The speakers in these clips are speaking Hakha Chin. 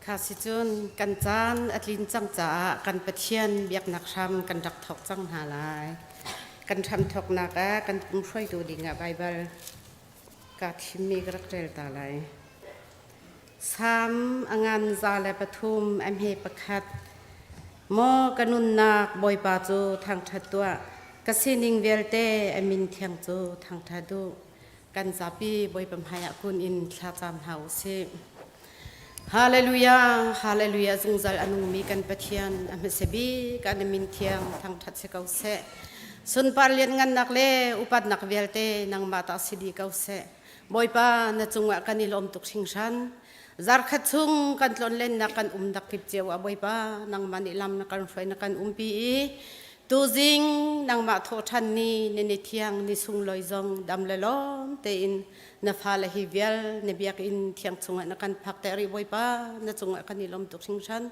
Kha si cun kan caan a tlin cang caah kan Pathian biaknak hram kan rak thawk cang hna lai. Kan hram thawknak ah kan pumhruaitu dingah Baibal kaa thimmi ka rak rel ta lai. Salm a ngan 103 a hme pakhat. Maw ka nunnak Bawipa cu thangṭhat tuah, ka sining vialte a min thiang cu thangṭhat u. Kan zapi Bawipa hmaiah kun in thlacam hna u sih. Hallelujah, hallelujah zungzal a nungmi kan Pathian a hmasa bik ah na min thiang thangṭhat si ko seh. Sunpar lianngannak le upatnak vialte nangmah ta si dih ko seh. Bawipa na cungah kan i lawm tuk hringhran. Zarkhat chung kan tlonlennak kan umnak kip cio ah Bawipa nangmah nih lam na kan hruai na kan umpi i tuzing nangmah thawhṭhan ni na ni thiang ni sunglawi zong dam le lawm tein na fale hi vial na biakinn thiang chungah na kan phak ter i Bawipa na cungah kan i lawm tuk hringhran.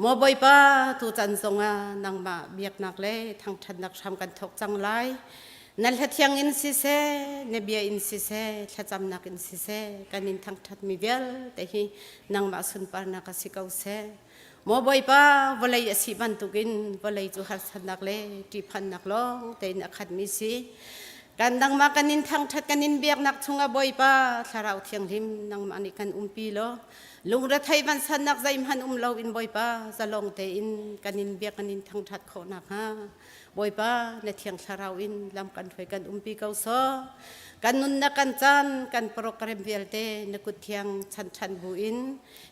Maw Bawipa tutan zongah nangmah biaknak le thangṭhatnak hram kan thawk cang lai. Na hlathiang in siseh, na bia in siseh, thlacamnak in siseh, kan in thangṭhatmi vialte hi nangmah sunparnak a si ko seh. Maw Bawipa, vawlei a si bantukin vawlei cu harsatnak le ṭihphannak lawng tein a khatmi si. Kan nangmah kan in thangṭhat kan in biaknak chungah Bawipa, Thlarau Thianghlim nangmah nih kan umpi law, lungrethei vansannak zeihmanh um loin Bawipa, zalong tein kan in biak kan in thangṭhat khawh nakhnga Bawipa na thiang thlarau in lam kan hruai kan umpi ko sawh. Kan nunnak kan caan kan program vialte na kut thiang chan ṭhan bu in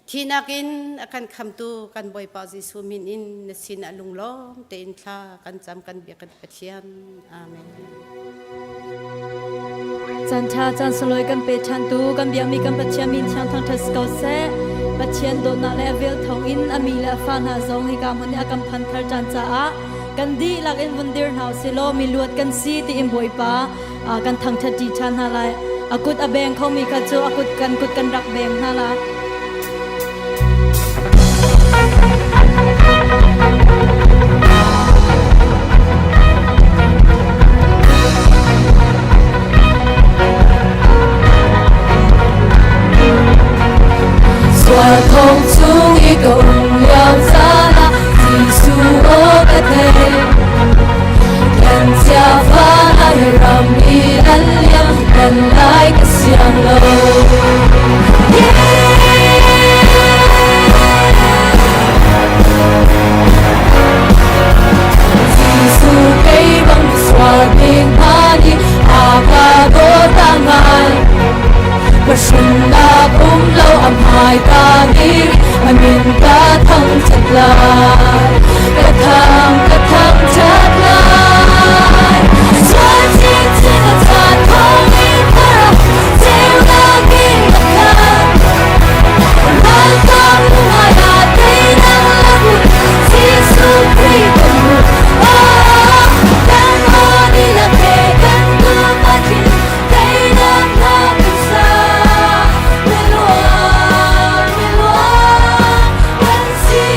thinak in a kan khamtu kan Bawipa Jesuh min in na sin ah lunglawm tein thla kan cam kan biak kan Pathian. Amen. Caan ṭha caan sunglawi kan pe ṭhan tu kan biakmi kan Pathian min thiang thangṭhat si ko seh. Pathian dawtnak le a vel thawng in a mi le a fa hna zong hika hmun i a kan phan thar caan caah kan dihlak in vun dir hna usih law mi luat kan si tiin Bawipa kan thangṭhat ṭi ṭhan hna lai. A kut a beng khomi kha cu a kut kan kut kan rak beng hna la. Sual thong chung i ka um lio caan ah Jesuh aw ka thei. Kan chia fa hi ram i an liam kan lai ka siang lo. Jesuh kei bang sual ding hna nih a ka dawt a ngai. Ka hrimnak um lo a hmai ka nih a min ka thangṭhat lai. Ka thang ka thangṭhat lai. Sual chinchin a caan thawng in thar ceunak in a khat. Ralkap lungah teinak lagu Jesuh Khrih kan hmu. Oh, kan aw dihlak he kan tupa thin teinak hla kan sa. Miluan, miluan kan si.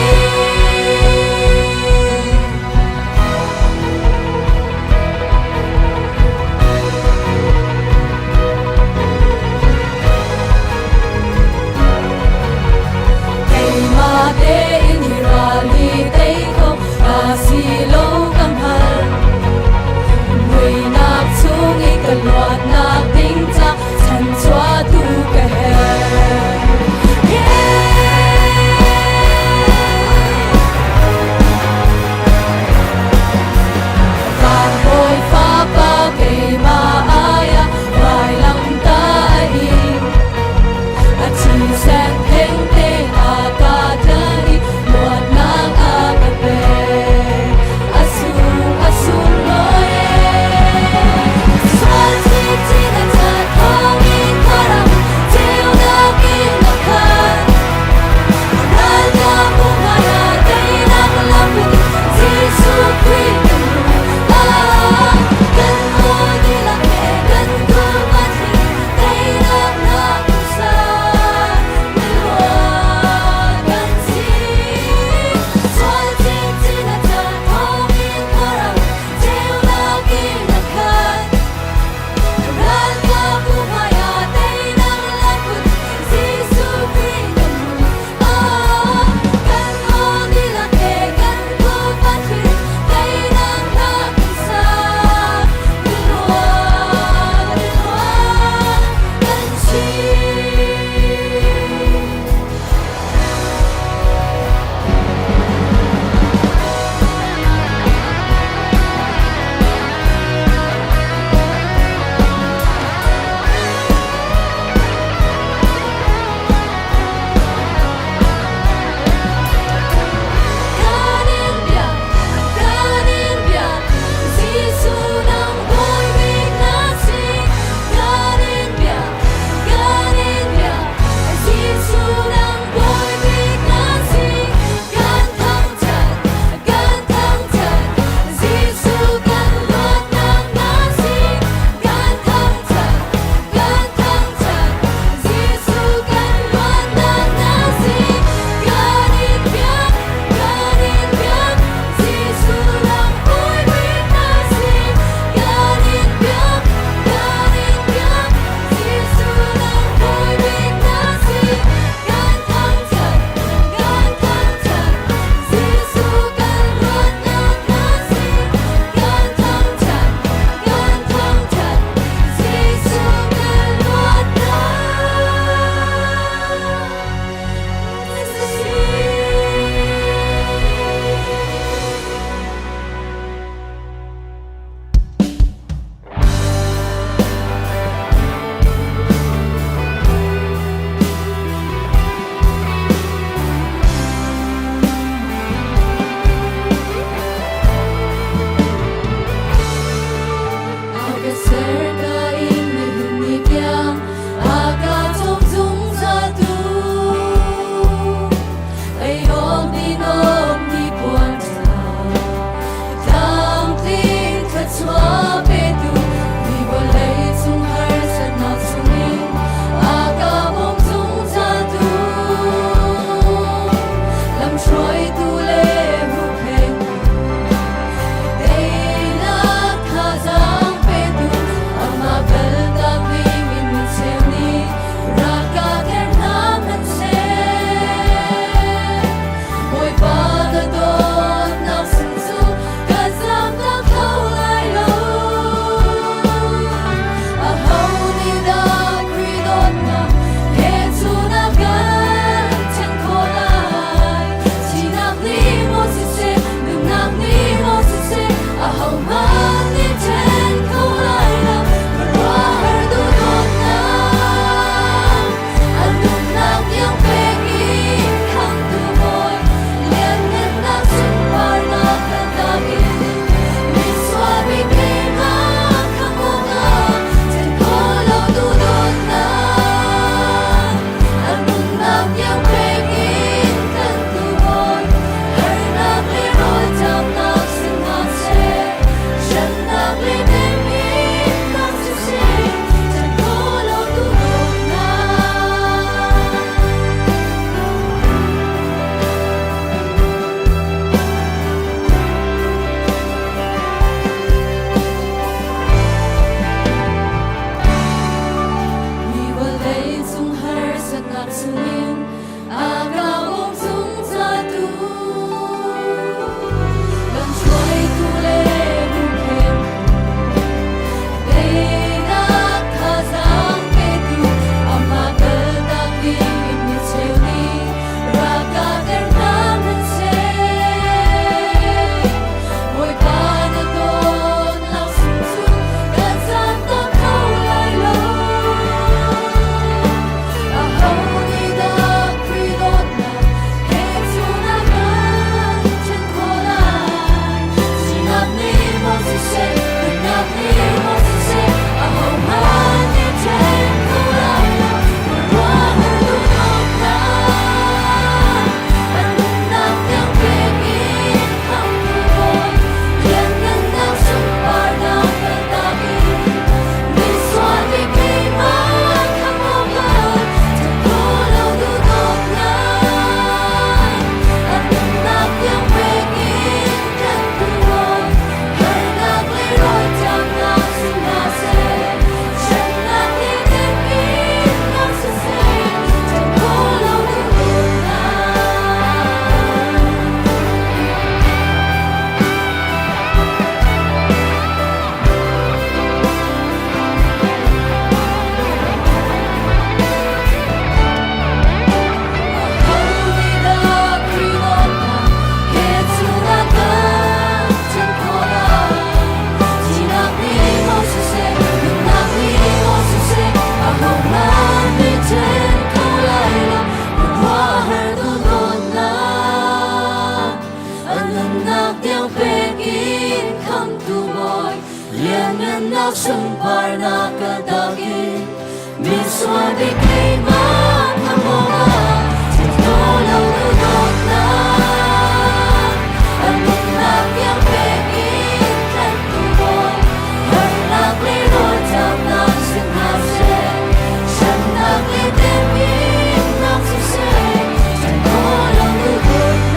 Harnak chungin a ka bawm zungzaltu. Lamhruaitu le huhphenhtu, teinak thazaang petu, amah kaltak ding mi cheu nih rak ka ter hna hmanhseh. Bawipa na dawtnak sung cu ka zaantak kho lai lo. Aho nih dah Khrih dawtnak he cun a kan ṭhen khawh lai? Sinak nih maw siseh, nunnak nih maw siseh, ahohmanh nih ṭhen kho lai lo. Khuaruahhar duhdawtnak, a nunnak tiang pek in khamhtu Bawi, lianngannak sunparnak kaltak in misual mi keimah khamh awkah ṭhen khawh lo duhdawtnak, a nunnak tiang pek in tlanhtu Bawi, harnak le rawlṭamnak si hna seh, hremnak le temhinnak siseh, ṭhen khawh lo duhdawtnak. Aho nih dah Khrih dawtnak he cun a kan ṭhen khawh lai? Thihnak nih maw siseh, nunnak nih maw siseh, ahohmanh nih ṭhen kho lai lo. Khuaruahhar duhdawtnak, a nunnak tiang pek in khamhtu Bawi, lianngannak sunparnak kaltak in misual bik keimah khamh awkah ṭhen khawh lo duhdawtnak, a nunnak tiang pek in tlanhtu Bawi, harnak le rawlṭamnak si hna seh, hremnak le temhinnak siseh, ṭhen khawh lo duhdawtnak.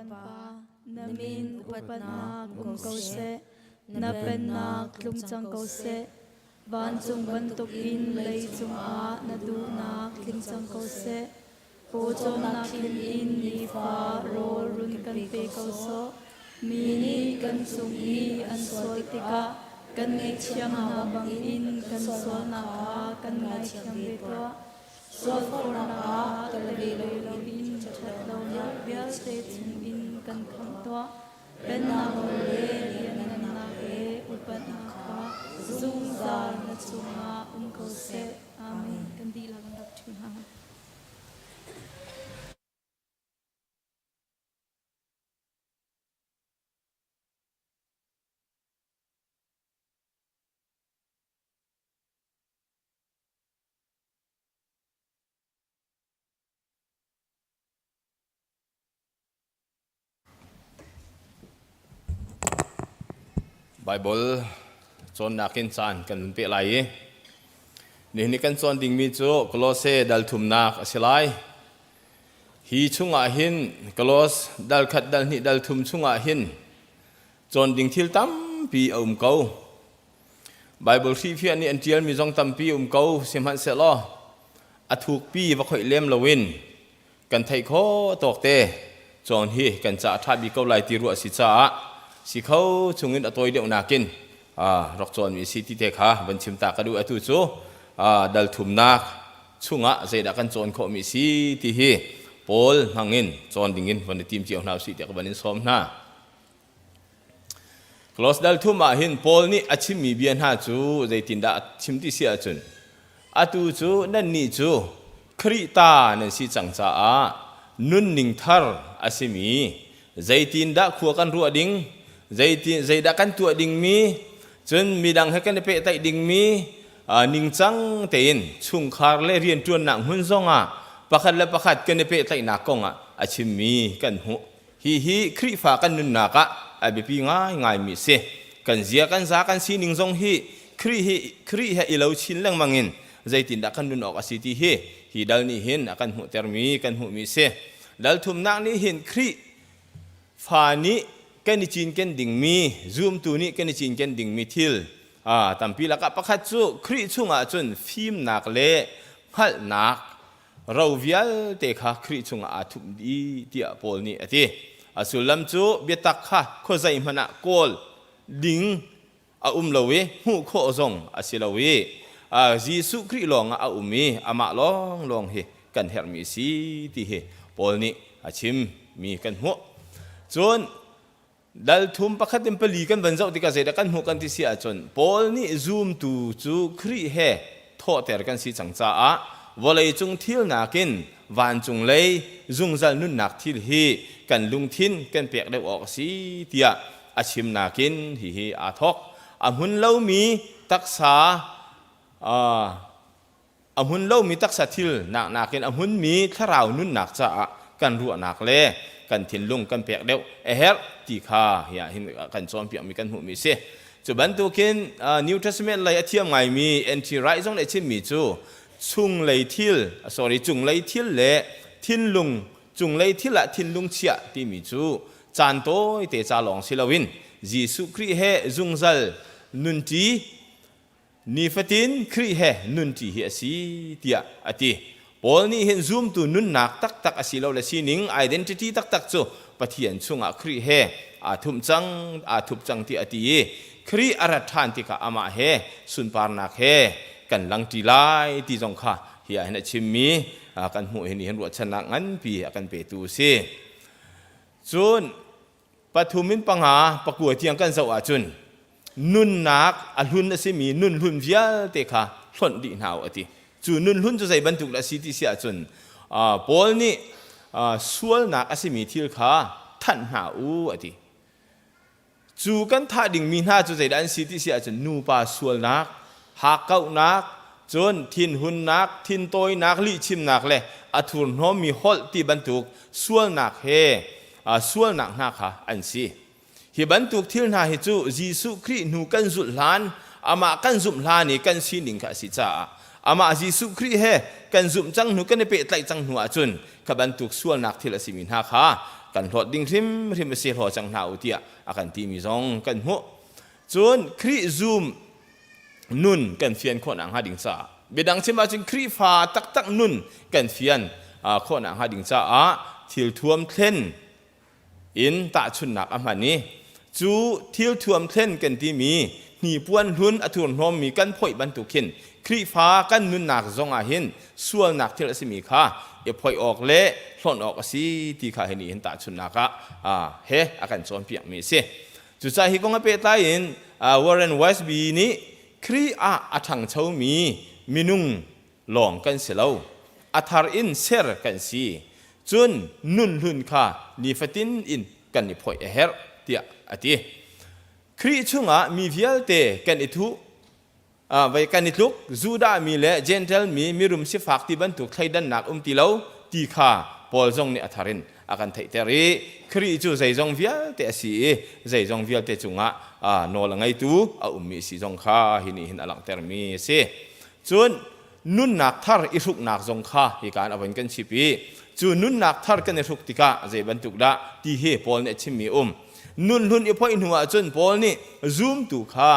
kan Pa, na min upatnak um ko seh, na pennak tlung cang ko seh. Vancung bantukin leicung ah na duhnak tling cang ko seh. Pawcawmnak thil in nifa rawl run kan pe ko sawh. Mi nih kan cung i an sual tikah kan ngaihthiam hna bangin kan sualnak kha kan ngaithiam ve tuah. Sualforhnak ah tel ve loin ṭhatlonak vialte chungin kan khamh tuah. Pennak nawl le lianhngannak le upatnak kha zungzal na cungah um ko seh. Amen. Kan dihlak in rak ṭhu hna. Baibal cawnnak in caan kan hun peh lai i nihin kan cawn dingmi cu Kolose dal thumnak a si lai. Hi chungah hin Kolos dal khat dal hnih dal thum chungah hin cawn ding thil tampi a um ko. Baibal hrihfiah nih an ṭialmi zong tampi um ko sihmanhsehlaw a thukpi va khoih lem loin kan theih khawh tawk te cawn hi kan ca a ṭha bik ko lai ti ruah a si caah si kho chungin a tawi deuh nakin rak cawnmi si ti te kha van chim ta ka duh. Atu cu dal thumnak chungah zeidah kan cawn khawhmi si ti hi Paul hmangin cawn dingin van i tim cio hna usih tiah ka van in sawm hna. Kolos dal thum ah hin Paul nih a chimmi bia hna cu zeitindah a chim ti si ahcun, atu cu nannih cu Khrih ta nan si cang caah nunning thar a simi zeitindah khua kan ruah ding, zeitin zeidah kan tuah dingmi, cun midang he kan i pehtlaih dingmi ningcang tein chungkhar le rianṭuannak hmun zongah pakhat le pakhat kan i pehtlaihnak kongah a chimmi kan hmuh. Hihi Khrihfa kan nunnak ah a biapi ngaingaimi a si. Kan zia kan za kan sining zong hi Khrih hi Khrih he i lo chin lengmang in zeitindah kan nun awk a si ti hi hi dal nih hin a kan hmuhtermi kan hmuhmi a si. Dal thumnak nih hin Khrih fa nih kan i cinken dingmi zumtu nih kan i cinken dingmi thil tampi lakah pakhat cu Khrih chungah cun fimnak le hngalhnak ro vialte kha Khrih chungah aa thup dih tiah Paul nih a ti. A sullam cu biatak kha khuazei hmanh ah kawl ding a um lo i hmuh khawh zong a si lo i Jesuh Khrih lawng ah a um i amah lawnglawng hi kan herhmi a si ti hi Paul nih a chimmi kan hmuh. Cun Dal thum pakhat in pali kan van zoh tikah zeidah kan hmuh kan ti si ahcun Paul nih zumtu cu Khrih he thawhter kan si cang caah vawleicung thil nakin vancung lei zungzal nunnak thil hi kan lungthin kan pek deuh awk a si tiah a chim nakin hihi aa thawk. A hmun lomi taksa a hmun lomi taksa thil nak nakin a hmunmi thlarau nunnak caah kan ruahnak le kan thinlung kan pek deuh a herh ti kha hi ah hin kan cawnpiakmi kan hmuhmi a si. Cu bantukin New Testament lei a thiam ngaimi N.T. Wright zong nih a chimmi cu chunglei thil sorry cunglei thil le thinlung cunglei thil ah thinlung chiah timi cu caan tawite ca lawng si loin Jesuh Khrih he zungzal nunṭi Nifatin Khrih he nunṭi hi a si tiah a ti. Paul nih hin zumtu nunnak taktak asilole sining identity taktak cu Pathian chungah Khrih he aa thumh cang, aa thup cang tiah a ti i Khrih a rat ṭhan tikah amah he sunparnak he kan langṭi lai ti zong kha hi ah hin a chimmi kan hmuh hi nihin ruahchannak nganpi a kan petu a si. Cun pathum in panga pakua tiang kan zoh ahcun nunnak a hlun a simi nun hlun vialte kha hlonh dih hna u a ti. Cu nun hlun cu zei bantuk dah a si ti si ahcun Paul nih sualnak a simi thil kha thanh hna u a ti. Cu kan thah dingmi hna cu zeidah an si ti si ahcun nupa sualnak, hakkauhnak, cun thinhunnak, thintawinak, lihchimnak le a thurhnawmmi holh ti bantuk sualnak he sualnak hna kha an si. Hi bantuk thil hna hi cu Jesuh Khrih hnu kan zulh hlan, amah kan zumh hlan i kan sining kha a si caah amah Jesuh Khrih he kan zumh cang hnu, kan i pehtlaih cang hnu ahcun kha bantuk sualnak thil a simi hna kha kan hlawt ding hrimhrim a si hlaw cang hna u tiah a kan timi zong kan hmuh. Cun Khrih zum nun kan fian khawhnak hnga ding caah biadang chim ahcun Khrihfa taktak nun kan fian khawhnak hnga ding caah thil thuam thlen in tahchunhnak a hman i cu thil thuam thlen kan timi hnipuan hlun a thurhnawmmi kan phoih bantuk khin Khrihfa kan nunnak zong ah hin sualnak thil a simi kha i phoih awk le hlonh awk a si ti kha hi nih hin tahchunhnak ah he a kan cawnpiakmi a si. Cucaah hi kong a pehtlai in Warren Wiersbe nih Khrih ah a ṭhangchomi minung lawng kan si lo. A thar in ser kan si. Cun nun hlun kha nifatin in kan i phoih a herh tiah a ti. Khrih chungah mi vialte kan i thuh vai kan i tluk Judah mi le Gentile mi mirum sifak ti bantuk thleidannak um ti lo ti kha Paul zong nih a thar in a kan theihter i Khrih cu zeizong vialte a si i zeizong vialte cungah nawl a ngeitu a ummi a si zong kha hi nih hin a langhtermi a si. Cun nunnak thar i hruknak zong kha hika in a von kan chip i cu nunnak thar kan i hruk tikah zei bantuk dah ti hi Paul nih a chimmi um. Nun hlun i phoih hnu ahcun Paul nih zumtu kha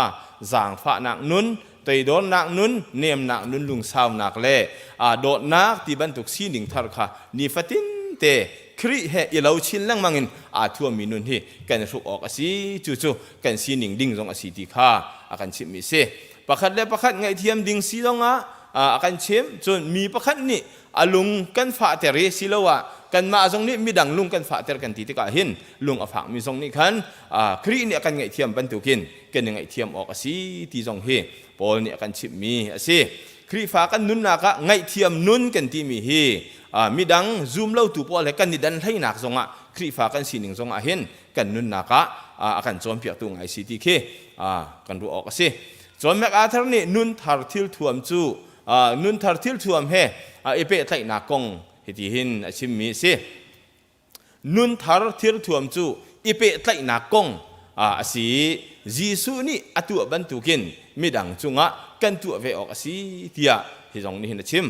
zaangfahnak nun, toidornak nun, nemnak nun, lungsaunak le aa dawtnak ti bantuk sining thar kha nifatin te Khrih he i lo chin lengmang in aa thuammi nun hi kan i hruk awk a si. Cucu kan sining ding zong a si ti kha a kan chimhmi a si. Pakhat le pakhat ngaihthiam ding si zongah a kan chimh. Cun mi pakhat nih a lung kan fahter i siloah kanmah zong nih midang lung kan fahter kan ti tikah hin lung a fakmi zong nih khan Khrih nih a kan ngaihthiam bantukin kan i ngaihthiam awk a si ti zong hi Paul nih a kan chimhmi a si. Khrihfa kan nunnak ah ngaihthiam nun kan timi hi midang zumlotu pawl he kan i dan hleinak zongah Khrihfa kan sining zongah hin kan nunnak ah a kan cawnpiaktu ngai si ti khi kan ruah awk a si. John MacArthur nih nun thar thil thuam cu nun thar thil thuam he i pehtlaihnak kong hiti hin a chimmi a si. Nun thar thil thuam cu i pehtlaihnak kong a si i Jesuh nih a tuah bantukin midang cungah kan tuah ve awk a si tiah hi zong nih hin a chim.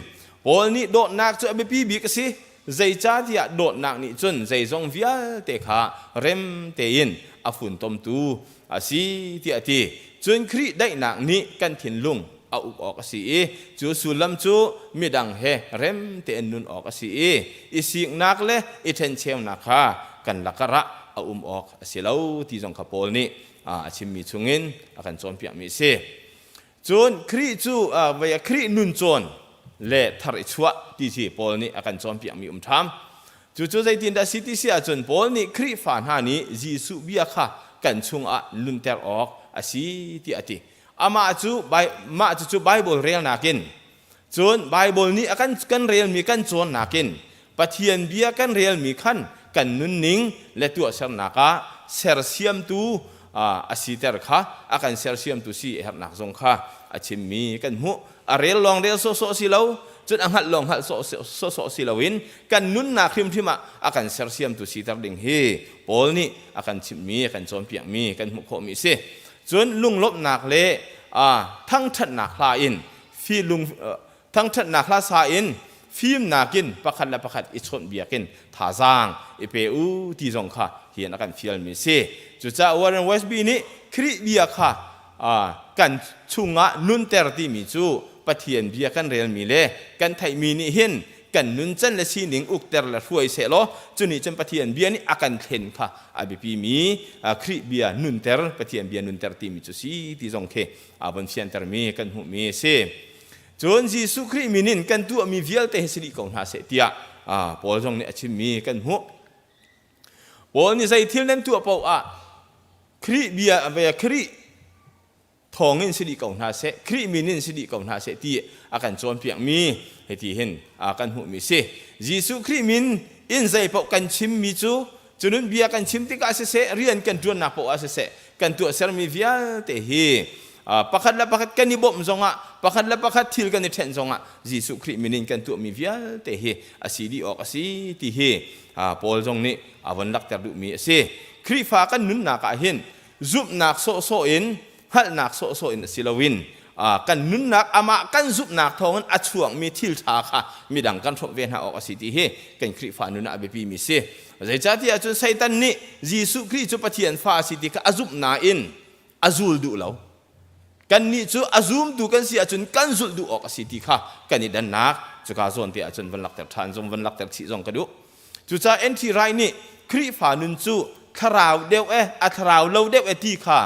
Paul nih dawtnak cu a biapi bik a si. Zeicahtiah dawtnak nih cun zeizong vialte kha rem tein a funtomtu a si tiah a ti. Cun Khrih daihnak nih kan thinlung a uk awk a si i cu sullam cu midang he rem tein nun awk a si i i siknak le i ṭhencheunak kha kan lakar ah a um awk a si lo ti zong kha Paul nih a chimmi chungin a kan cawnpiakmi a si. Cun Khrih cu vei Khrih nun cawn le thar i chuah ti khi Paul nih a kan cawnpiakmi um ṭham. Cucu zeitindah si ti si ahcun Paul nih Khrihfa hna nih Jesuh bia kha kan chungah nunter awk a si tiah a ti. Amah cu mah cucu Baibal relnak in cun Baibal nih a kan kan relmi kan cawnnak in Pathian bia kan relmi khan kan nunning le tuahsernak ah sersiamtu a siter kha a kan sersiamtu si a herhnak zong kha a chimmi kan hmuh. A rel lawng rel sawhsawh si lo, cun a hngalh lawng hngalh sawhsawh si loin kan nunnak hrimhrim ah a kan sersiamtu siter ding hi Paul nih a kan chimhmi, a kan cawnpiakmi kan hmuh khawhmi a si. Cun lunglawmhnak le thangṭhatnak hla in fi lung thangṭhatnak hla sa in fimnak in pakhat le pakhat i chawnhbiak in thazaang i pe u ti zong kha hian a kan fialmi a si. Cucaah Warren Wiersbe nih Khrih bia kha kan chungah nunter timi cu Pathian bia kan relmi le kan theihmi nih hin kan nuncan le sining ukter le hruai sehlaw cu nih cun Pathian bia nih a kan thlen kha a biapimi Khrih bia nunter Pathian bia nunter timi cu si ti zong khi a von fiantermi kan hmuhmi a si. Cun Jesuh Khrih min in kan tuahmi vialte hi si dih ko hna seh tiah Paul zong nih a chimmi kan hmuh. Paul nih zei thil nan tuah paoh ah Khrih bia Khrih thawngin si dih ko hna seh, Khrih min in si dih ko hna seh ti a kan cawnpiakmi hiti hin kan hmuhmi si. Jesuh Khrih min in zei paoh kan chimmi cu cunun bia kan chim tikah siseh, rian kan ṭuannak paoh ah siseh, kan tuahsermi vialte hi pakhat le pakhat kan i bawmh zongah, pakhat le pakhat thil kan i ṭhenh zongah Jesuh Khrih min in kan tuahmi vialte hi a si dih awk a si ti hi Paul zong nih a von lakter duhmi a si. Khrihfa kan nunnak ah hin zumhnak sawhsawh in hngalhnak sawhsawh in si loin kan nunnak amah kan zumhnak thawngin a chuakmi thil ṭha kha midang kan hrawmh ve hna awk a si ti hi kan Khrihfa nun ah a biapimi si. Zeicahtiah cun Satan nih Jesuh Khrih cu Pathian fa a si ti kha a zumh nain a zul duh lo. Kannih cu a zumtu kan si ahcun kan zulh duh awk a si ti kha kan i dannak cuka zawn te ahcun van lakter ṭhan zong van lakter chih zong ka duh. Cucaah N.T. Wright nih Khrihfa nun cu thlarau deuh e a thlarau lo deuh e ti kha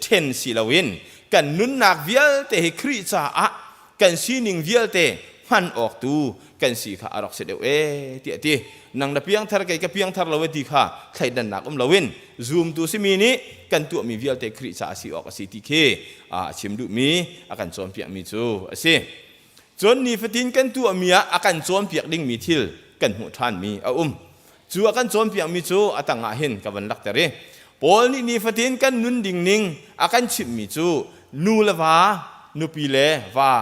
ṭhen si loin kan nunnak vialte hi Khrih caah kan sining vialte hman awk tu kan si kha a rak si deuh e tiah ti. Nang na piangthar kei ka piangthar lo e ti kha thleidannak um loin zumtu simi nih kan tuahmi vialte Khrih caah si awk a si ti khi a chim duhmi a kan cawnpiakmi cu a si. Cun nifatin kan tuahmi ah a kan cawnpiak dingmi thil kan hmuh ṭhanmi a um. Cu a kan cawnpiakmi cu a tangah hin ka van lakter i Paul nih nifatin kan nun ding ning a kan chimhmi cu nu le va, nupi le va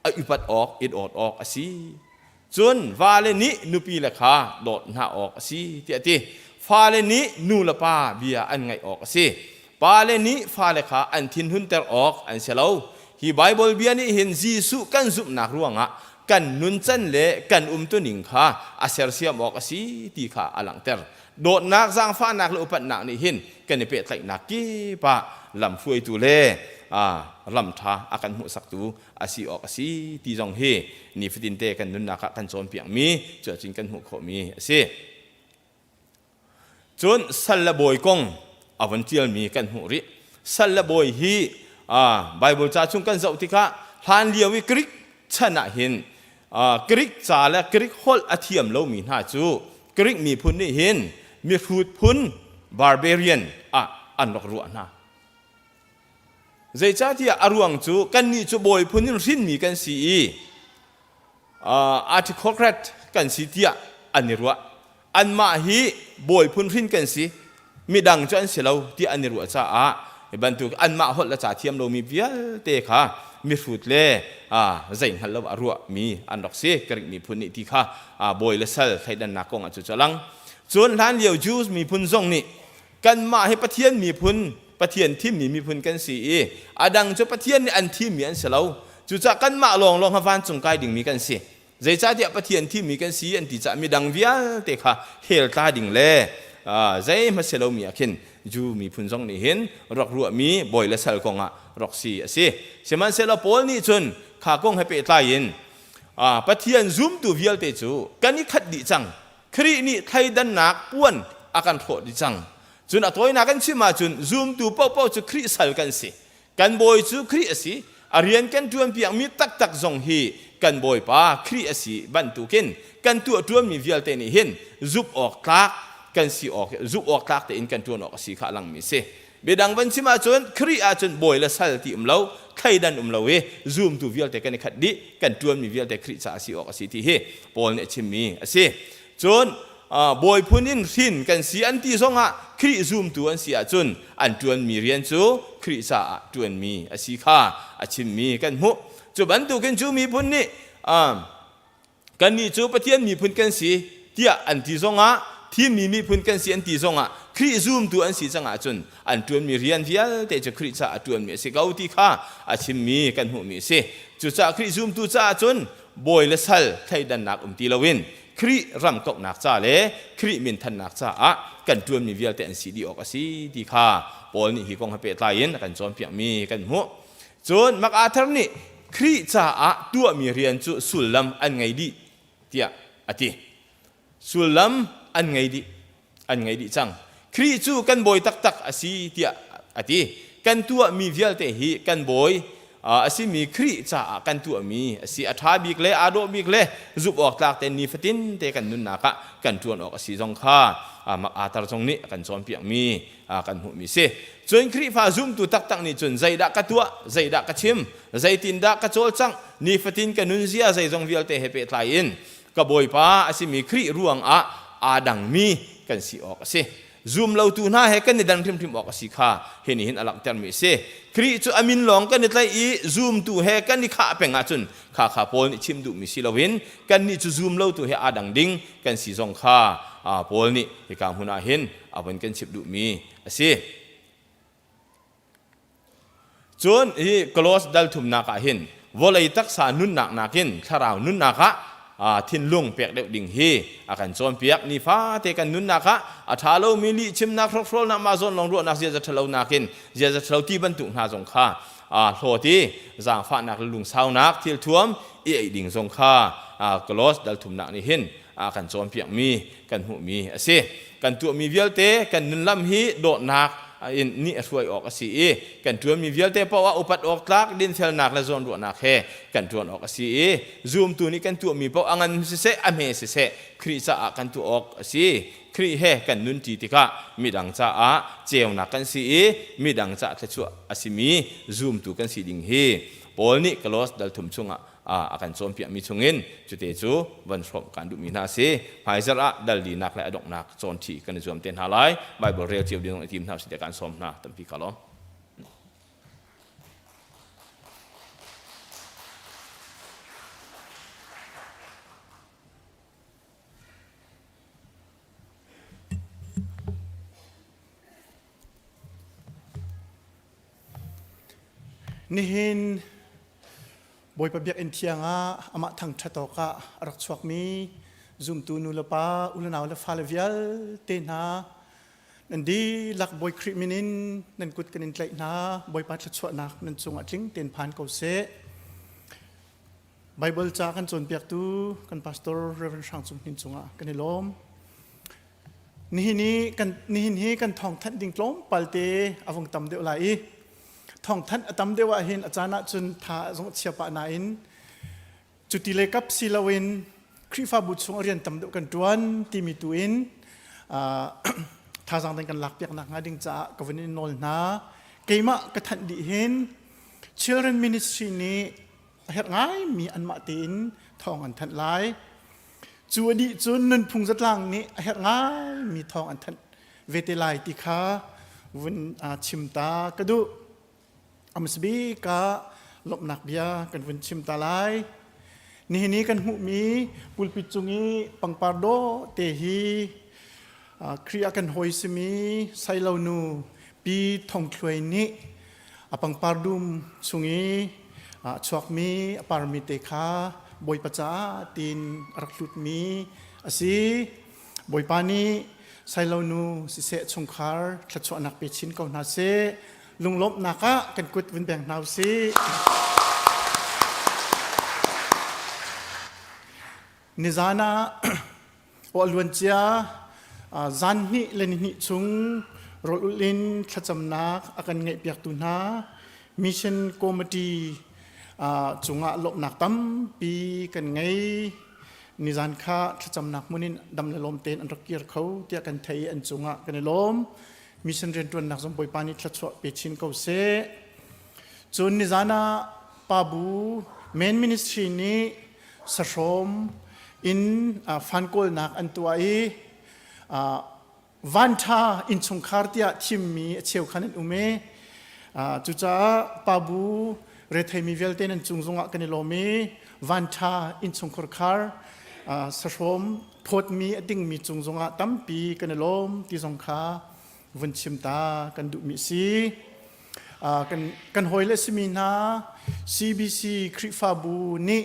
a upat awk, i dawt awk a si. Cun vale nih nupi le kha dawt hna awk a si tiah a ti. Fale nih nu le pa bia an ngaih awk a si. Pale nih fale kha an thinhunter awk an si lo. Hi Baibal bia nih hin Jesuh kan zumhnak ruangah kan nuncan le kan umtuning kha a sersiam awk a si ti kha a langhter. Dawtnak, zaangfahnak le upatnak nih hin kan i pehtlaihnak kip ah lamhruaitu le lam ṭha a kan hmuhsaktu a si awk a si ti zong hi nifatinte kan nunnak ah kan cawnpiakmi cu ahcun kan hmuh khawhmi a si. Cun sal le bawi kong a von ṭialmi kan hmuh rih. Sal le bawi hi Baibal ca chung kan zoh tikah hlan lio i Greek chan ah hin Greek ca le Greek holh a thiam lomi hna cu Greek miphun nih hin mihrut phun barbarian ah an rak ruah hna. Zeicahtiah a ruang cu kannih cu bawi phun in hrinmi kan si i aristocrat kan si tiah an i ruah. Anmah hi bawi phun hrin kan si, midang cu an si lo tiah an i ruah caah hi bantuk anmah holh le ca thiam lomi vialte kha mihrut le zei hngal lo a ruahmi an rak si. Greek miphun nih ti kha bawi le sal thleidannak kong ah cu cu a lang. Cun hlan lio Jews miphun zong nih kanmah hi Pathian miphun, Pathian thimmi miphun kan si i a dang cu Pathian nih an thimmi an si lo. Cucaah kanmah lawnglawng kha vancung kai dingmi kan si. Zeicahtiah Pathian thimmi kan si an ti caah midang vialte kha hell tla ding le zeihmanh si lomi ah khin Jew miphun zong nih hin rak ruahmi bawi le sal kong ah rak si a si. Sihmanhsehlaw Paul nih cun kha kong he pehtlai in Pathian zumtu vialte cu kan i khat dih cang. Khrih nih thleidannak puan a kan hrawh dih cang. Cun a tawinak kan chim ahcun zumtu paohpaoh cu Khrih sal kan si. Kan bawi cu Khrih a si. A rian kan ṭuanpiakmi taktak zong hi kan Bawipa Khrih a si bantukin kan tuah ṭuanmi vialte nih hin zumh awk tlak kan si awk zumh awk tlak tein kan ṭuan awk a si kha a langmi a si. Biadang van chim ahcun Khrih ahcun bawi le sal ti um lo, thleidan um lo i zumtu vialte kan i khat dih, kan ṭuanmi vialte Khrih ca a si awk a si ti hi Paul nih a chimmi a si. Cun bawi phun in hrin kan si an ti zongah Khrih zumtu an si ahcun an ṭuanmi rian cu Khrih caah ṭuanmi a si kha a chimmi kan hmuh. Cu bantukin cu miphun nih kannih cu Pathian miphun kan si tiah an ti zongah thimmi miphun kan si an ti zongah Khrih zumtu an si cang ahcun an ṭuanmi rian vialte cu Khrih caah a ṭuanmi a si ko ti kha a chimmi kan hmuhmi a si. Cucaah Khrih zumtu caah cun bawi le sal thleidannak um ti loin Khrih ram kauhnak ca le Khrih minthannak caah kan ṭuanmi vialte an si dih awk a si ti kha Paul nih hi kong he pehtlai in a kan cawnpiakmi kan hmuh. Cun MacArthur nih Khrih caah tuahmi rian cu sullam an ngei dih tiah a ti. Sullam an ngei dih. An ngei dih cang. Khrih cu kan bawi taktak a si tiah a ti. Kan tuahmi vialte hi kan bawi a simi Khrih caah kan tuahmi a si. A ṭha bik le aa dawh bik le zumh awk tlak tein nifatin te kan nunnak ah kan ṭuan awk a si zong kha MacArthur zong nih a kan cawnpiakmi kan hmuhmi si. Cun Khrihfa zumtu taktak nih cun zeidah ka tuah, zeidah ka chim, zeitindah ka cawlcangh, nifatin ka nunzia zeizong vialte he pehtlai in ka Bawipa a simi Khrih ruangah aa dangmi kan si awk a si. Zum lotu hna he kan i dan hrimhrim awk a si kha hi nih hin a langhtermi a si. Khrih cu a min lawng kan i tlaih i zumtu he kan i khah peng ahcun kha kha Paul nih chim duhmi si loin kannih cu zum lotu he aa dang ding kan si zong kha Paul nih hika hmun ah hin a von kan chimh duhmi a si. Cun hi Kolos dal thumnak ah hin vawlei taksa nunnak nakin thlarau nunnak ah Thinlung pek deuh ding hi a kan cawnpiak. Nifate kan nunnak ah a ṭha lomi lihchimnak, hrokhrolnak, mah zawn lawng ruahnak, ziaza ṭhalonak in ziaza ṭhalo ti bantuk hna zong kha hlawt i zaangfahnak le lungsaunak thilthuam i eih ding zong kha Kolos dal thumnak nih hin a kan cawnpiakmi kan hmuhmi a si. Kan tuahmi vialte kan nunlam hi dawtnak in nih a hruai awk a si i kan ṭuanmi vialte paoh ah upat awk tlak dinfelnak le zawnruahnak he kan ṭuan awk a si i zumtu nih kan tuahmi paoh a ngan siseh a hme siseh Khrih caah kan tuah awk a si. Khrih he kan nunṭi tikah midang caah ceunak kan si i midang caah thluachuah a simi zumtu kan si ding hi Paul nih Kolos dal thum chungah a kan cawnpiakmi chungin cute cu van hrawmh kan duhmi hna a si. Hmaizarh ah dal linak le a donghnak cawnṭhi kan i zuam te hna lai. Bible rel cio ding i tim hna usih tiah kaan sawm hna. Tampi ka lawm. Nihin Bawipa biakinn thiang ah amah thangṭhat awkah a rak chuakmi zumtu nu le pa, u le nau le fale vialte hna nan dihlak Bawi Khrih min in nan kut kan in tlaih hna. Bawipa thluachuahnak nan cungah tling tein phan ko seh. Baibal ca kan cawnpiaktu kan pastor Reverend Hrang Cung Hnin cungah kan i lawm. Nihin hi kan nihin hi kan thawngthanh ding tlawmpal te a vung tam deuh lai i thawngthanh a tam deuh ah hin a caan ah cun tha zong a chia pah nain cuti le kap si loin Khrihfabu chung a rian tam deuh kan ṭuan timi tu in thazaang dang kan lak piak nak hnga ding caah ka vun in nawl hna. Keimah ka thanh dih hin Children Ministry nih a herh ngaimi anmah tein thawng an thanh lai. Cu a dih cun nunphung zatlang nih a herh ngaimi thawng an thanh ve te lai ti kha vun chim ta ka duh. Amsbik ah lawmhnak bia kan vun chim ta lai. Nihin i kan hmuhmi pulpit cung i pangpar dawh te hi Khrih ah kan hawi simi Sailo nu Pi Thong Thluai nih a pangpar dum chung i a chuakmi a parmi te kha Bawipa caah tiin a rak hlutmi a si. Bawipa nih Sailo nu siseh chungkhar thluachuahnak pe chin ko hna seh. Lunglawmhnak ah kan kut vun beng hna usih. Nizan ah aw luancia zan hnih le nihnih chung rawl ulh in thlacamnak a kan ngeihpiaktu hna mission committee cungah lawmhnak tampi kan ngei. Nizan kha thlacamnak hmun in dam le lawm tein an rak kir kho tiah kan thei i an cungah kan i lawm. Mission rianṭuannak zong Bawipa nih thluachuah pe chin ko seh. Cun nizan ah Pabu Main Ministry nih sahrawm in fan kawlnak an tuah i vanṭha innchungkhar tiah thimmi a cheukhan an um i cucaah pabu retheimi vialte nan cung zongah kan i lawm i vanṭha innchungkhar khar sahrawm phawtmi a dingmi cung zongah tampi kan i lawm ti zong kha vun chim ta kan duhmi si. Kan hawile simi hna CBC Khrihfabu nih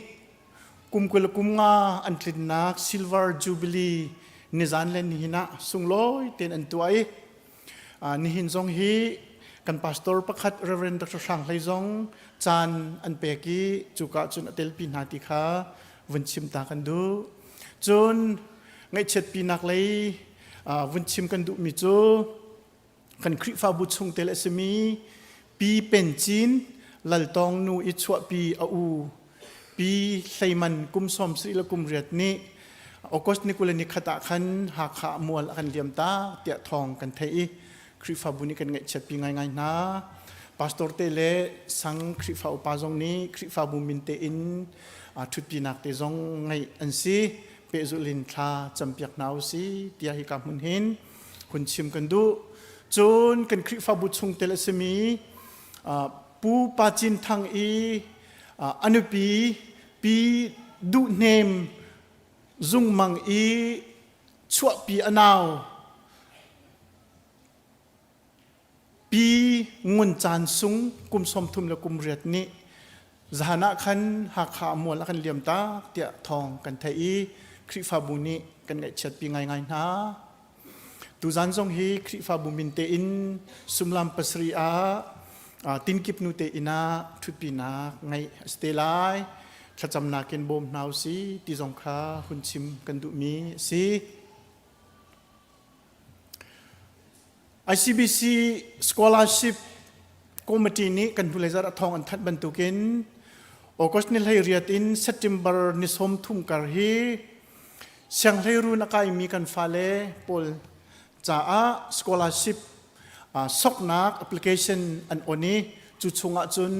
kum 20 kum nga an tlinnak Silver Jubilee nizan le nihin ah sunglawi tein an tuah i nihin zong hi kan pastor pakhat Reverend Dr. Hrang Hlei zong caan an pek i cuka cun a telpi hna ti kha vun chim ta kan duh. Cun ngaihchiatpinak lei vun chim kan duhmi cu kan Khrihfabu chungtel a simi Pi Pen Cin Laltawng nu i chuahpi a u Pi Hleiman kum sawm sarih le kum riat nih August ni 20 ni khat ah khan Hakha mual a kan liam tak tiah thawng kan theih i Khrihfabu nih kan ngaihchiatpi ngaingai hna. Pastor te le sang Khrihfa upa zong nih Khrihfabu min tein ṭhutpinak te zong ngeih an si. Pehzulh in thla campiak hna u si tiah hika hmun hin hun chim kan duh. Cun kan Khrihfabu chungtel a simi Pu Pa Cin Thang i a nupi Pi Duh Hnem Zungmang i chuahpi a nau Pi Ngun Caan Sung kum 33 le kum riat nih. Zahan ah khan Hakha mual a kan liam tak tiah thawng kan theih i Khrihfabu nih kan ngaihchiatpi ngaingai hna. Tuzan zong hi Khrihfabu min tein sumlam pasarih ah tinkip nu te inn ah ṭhutpinak ngeih a si te lai. Thlacamnak in bawm hna usih ti zong kha hun chim kan duhmi a si. ICBC Scholarship Committee nih kan hnulei zarh ah thawng an thanh bantukin August ni 18 in September ni 30 kar hi sianghleirun a kaimi kan fale pawl caah scholarship soknak application an on i cu chungah cun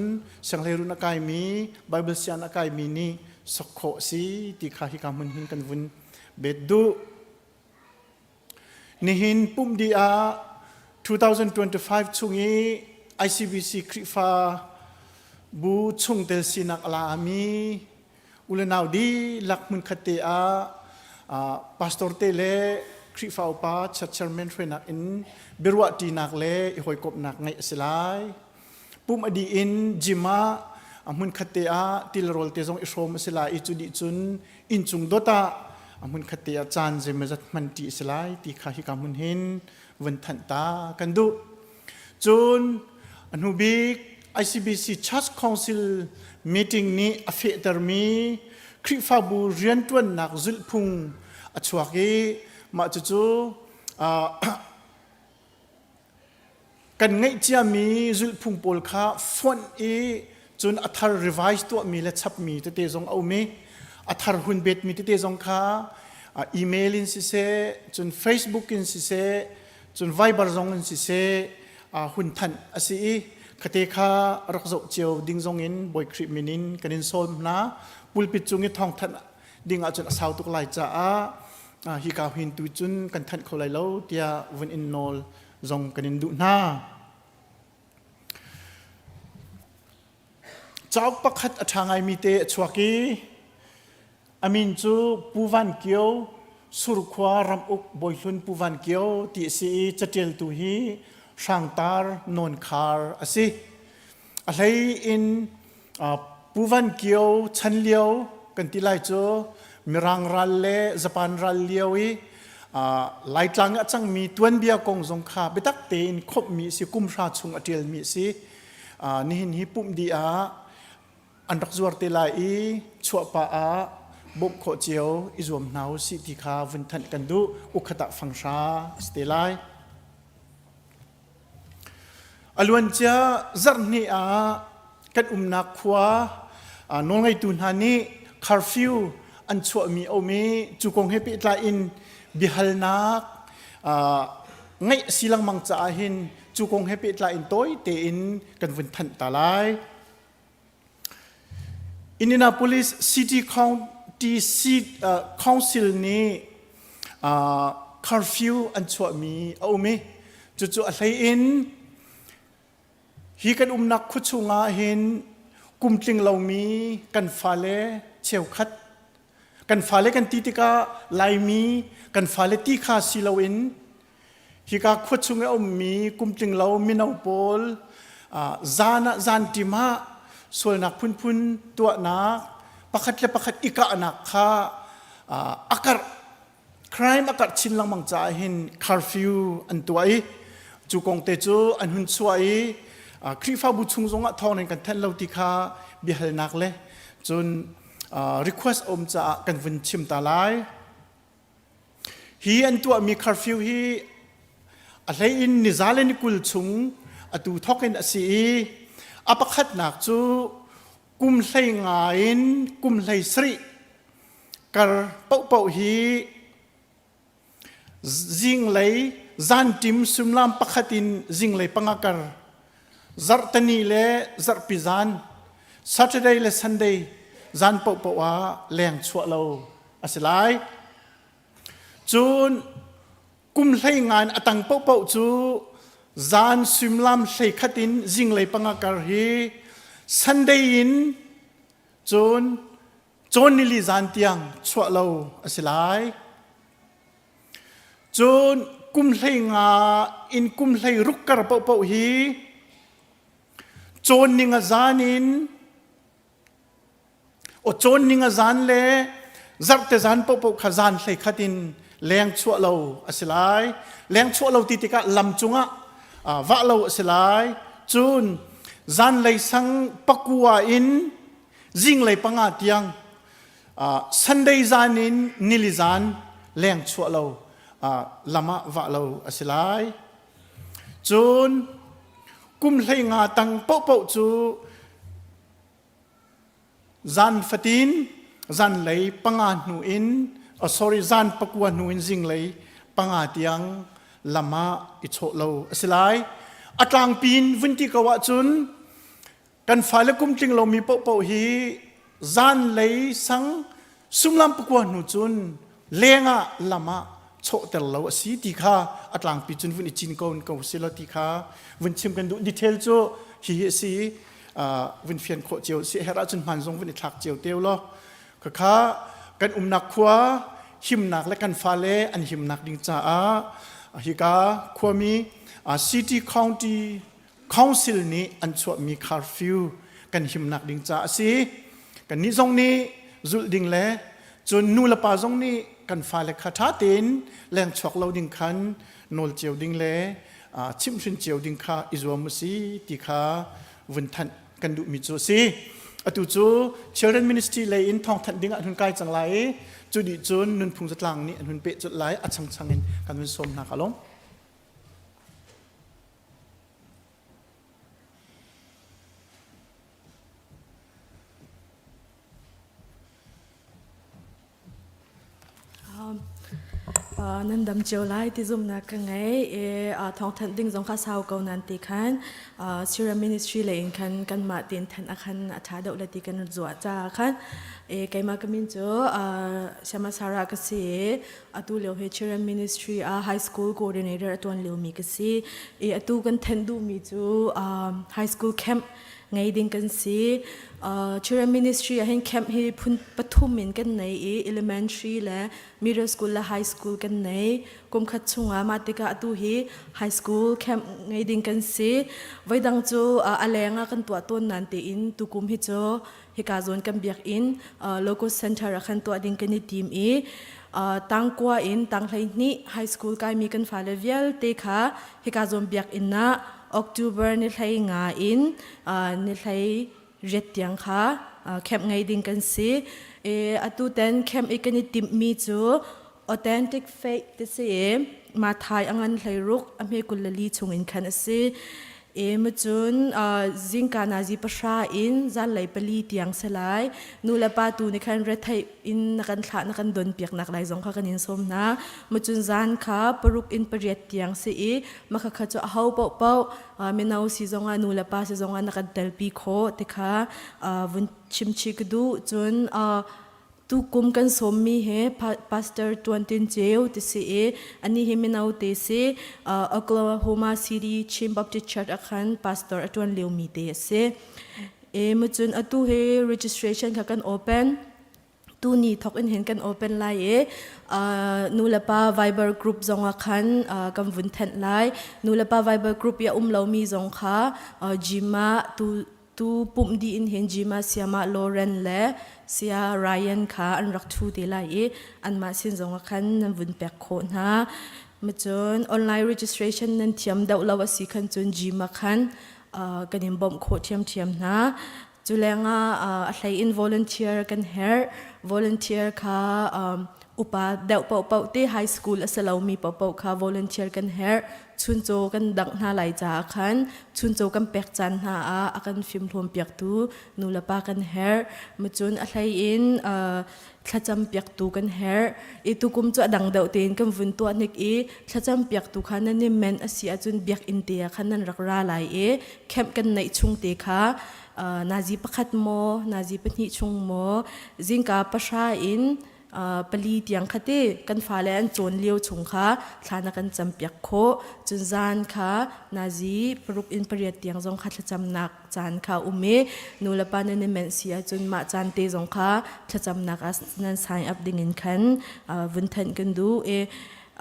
sianghleirun a kaimi Bible sian a kaimi nih sok khawh a si ti kha hika hmun hin kan vun bet duh. Nihin pumh dih ah 2025 chung i ICBC Khrihfa bu chungtel sinak a lami ulenau dihlak hmunkhat te ah pastor te le Khrihfa upa church chairman hruainak in biaruahṭinak le i hawikomhnak ngeih a si lai. Pumh a dih in gym ah a hmunkhat te ah tilrawl te zong i hrawm a si lai i cu dih cun inncung dot ah a hmunkhat te ah caan zeimawzat hman ṭi a si lai ti kha hika hmun hin vun thanh ta kan duh. Cun a hnu bik ICBC Church Council meeting nih a fehtermi Khrihfabu rianṭuannak zulhphung a chuak i mah cucu Kan ngeih ciami zulhphung pawl kha fonh i cun a thar revise tuahmi le chapmi tete zong a um i a thar hun betmi tete zong kha email in siseh, cun Facebook in siseh, cun Viber zong in siseh hun thanh a si i khate kha rak zoh cio ding zong in Bawi Khrih min in kan in sawm hna. Pulpit cung i thawngthanh ding ahcun a sau tuk lai caah hika hin tu cun kan thanh kho lai lo tiah vun in nawl zong kan in duh hna. Cauk pakhat a ṭha ngaimi te a chuak i a min cu Pu Van Kio Surkhua ramuk Bawihlun Pu Van Kio ti a si i caṭialtu hi Hrangtar Nawn Khar a si. A hlei in Pu Van Kio chan lio kan ti lai cu Mirang ral le Japan ral lio i Laitlang ah cangmi tuanbia kong zong kha biatak tein khomhmi a si kum hra chung a ṭialmi a si. Nihin hi pumh dih ah an rak zuar te lai i chuahpah ah bawmh khawh cio i zuam hna u sih ti kha vun thanh kan duh. Ukhat ah fanghra a si te lai. A luancia zarhhnih ah kan umnak khua nawlngeitu hna nih curfew an chuahmi a um i cu kong he pehtlai in biahalnak ngeih a si lengmang caah hin cu kong he pehtlai in tawi tein kan vun thanh ta lai. Indianapolis City County Council nih curfew an chuahmi a um i cucu a hlei in hi kan umnak khua chungah hin kum tling lomi kan fale cheukhat kan fale kan ti tikah Laimi kan fale ti kha si loin Hika khua chung i a ummi kumtling lo mino pawl zan ah zanṭim ah sualnak phunphun tuahnak pakhat le pakhat i kahnak kha a karh crime a karh chin lengmang caah hin curfew an tuah i cu kong te cu an hun chuah i Khrihfabu chung zongah thawng in kan thanh lo ti kha biahalnak le cun request a um caah kan vun chim ta lai. Hi an tuahmi curfew hi a hlei in niza le ni 20 chung atu thawk in a si i a pakhatnak cu kum 15 in kum 17 kar paohpaoh hi zinglei zanṭim suimilam pakhat in zinglei panga kar zarhteni le zarhpi zan Saturday le Sunday zan paohpaoh ah leng chuah lo a si lai. Cun kum hlei ngan a tang paohpaoh cu zan suimilam 11 in zinglei panga kar hi Sunday in cun cawn nili zan tiang chuah lo a si lai. Cun kum 15 in kum 16 kar paohpaoh hi cawn ning a zan in. O cawn ning a zan le zarhte zan paohpaoh kha zan hlei khat in leng chuah lo a si lai. Leng chuah lo ti tikah lam cungah vah lo a si lai. Cun zanlei sang pakua in zinglei panga tiang Sunday zan in nili zan leng chuah lo lam ah vah lo a si lai. Cun kum hlei nga tang paohpaoh cu zan fatin zanlei panga hnu in oh sorry zan pakua hnu in zinglei panga tiang lam ah i chawh lo a si lai. A tlangpi in vun ti ko ahcun Kan fale kum tling lomi paohpaoh hi zanlei sang sumlam pakua hnu cun lengah lam ah chawhter lo a si ti kha a tlangpi cun vun i cin ko ko si lo ti kha vun chim kan duh detail cu hi hi a si vun fian khawh cio si herh ahcun hman zong vun i thlak cio teo law khakha kan umnak khua himnak le kan fale an himnak ding caah hika khuami city county Council nih an chuahmi curfew kan himnak ding ca a si. Kannih zong nih zulh ding le cun nu le pa zong nih kan fale kha ṭha tein leng chuak lo ding khan nawl cio ding le chimhhrin cio ding kha i zuam u si ti kha vun thanh kan duhmi cu a si. Atu cu Children Ministry lei in thawngthanh ding ah an hun kai cang lai i cu dih cun nunphung zatlang nih an hun peh colh lai a changchang in kan hun sawm hna ka lawm. Nan dam cio lai ti zumhnak ka ngei i thawngthanh ding zong kha sau ko nan ti khan Syria ministry lei in khan kanmah tiin thanh a khan a ṭha deuh le ti kan zuah caah khan keimah ka min cu Shama Sarah ka si i Atu lio hi Children Ministry ah High School Coordinator a tuan liomi ka si. I atu kan thenh duhmi cu um, High School camp ngei ding kan si. Uh, Children Ministry ah hin camp hi phun pathum in kan nei i elementary le middle school le high school kan nei. Kum khat chungah mah tikah atu hi high school camp ngei ding kan si. Voidang cu uh, a leng ah kan tuah tawn nan tein tukum hi cu hika zawn kan biakinn local center ah khan tuah ding kan i tim i tangkua in tanghlei high school kaimi kan fale vialte kha hika zawn biakinn ah October ni hlei nga in ni hlei riat tiang kha camp ngei ding kan si. Atu ten camp i kan i timhmi cu authentic faith ti si i Mathai a ngan hlei ruk a hme kul le li chung in khan a si. E mucun zingka nazi pahra in zanlei pali tiang se lai. Nu le pa tu nih khan retheih in na kan thlah na kan don piak nak lai zong kha kan in sawm hna. Mucun zan kha paruk in pariat tiang si i makha kha cu a ho paoh paoh mino si zongah nu le pa si zongah na kan telpi khawh ti kha vun chimchih ka duh. Cun Tukum kan sawmmi hi Pastor Tuan Tin Ceu ti si i anih hi mino te si. Oklahoma City Chin Baptist Church ah khan pastor a ṭuan liomi te a si. E mucun atu hi registration kha kan open. Tuni thok in hin kan open lai i nu le pa Viber group zong ah khan kan vun thenh lai. Nu le pa Viber group i a um lomi zong kha gym ah tu Tu pumh dih in hin Jima siamah Lauren le sia Ryan kha an rak ṭhu te lai i anmah sin zongah khan nan vun pek khawh hna. Macun online registration nan thiam deuh lo a si khan cun Jima khan uh, kan in bawmh khawh ṭhiamṭhiam hna. Cu lengah uh, a hlei in volunteer kan herh. Volunteer kha um, upa deuh paohpaoh te high school a si lomi paohpaoh kha volunteer kan herh. Chuncaw kan dangh hna lai caah khan chuncaw kan pek caan hna ah a kan fimhlawm piaktu nulepa kan herh. Macun a hlei in thlacam piaktu kan herh. I tukum cu a dang deuh tein kan vun tuah hnik i thlacam piaktu kha nan i men a si ahcun biakinn te ah khan nan rak ra lai i camp kan neih chung te kha nazi pakhat maw nazi pahnih chung maw zingka pahra in pali tiang kha ti kan fale an cawn lio chung kha thla na kan campiak khawh cun zan kha nazi paruk in pariat tiang zong kha thlacamnak caan kha um i nu le pa nan i menh si ahcun mah caan te zong kha thlacamnak ah nan sign up ding in khan vun thanh kan duh i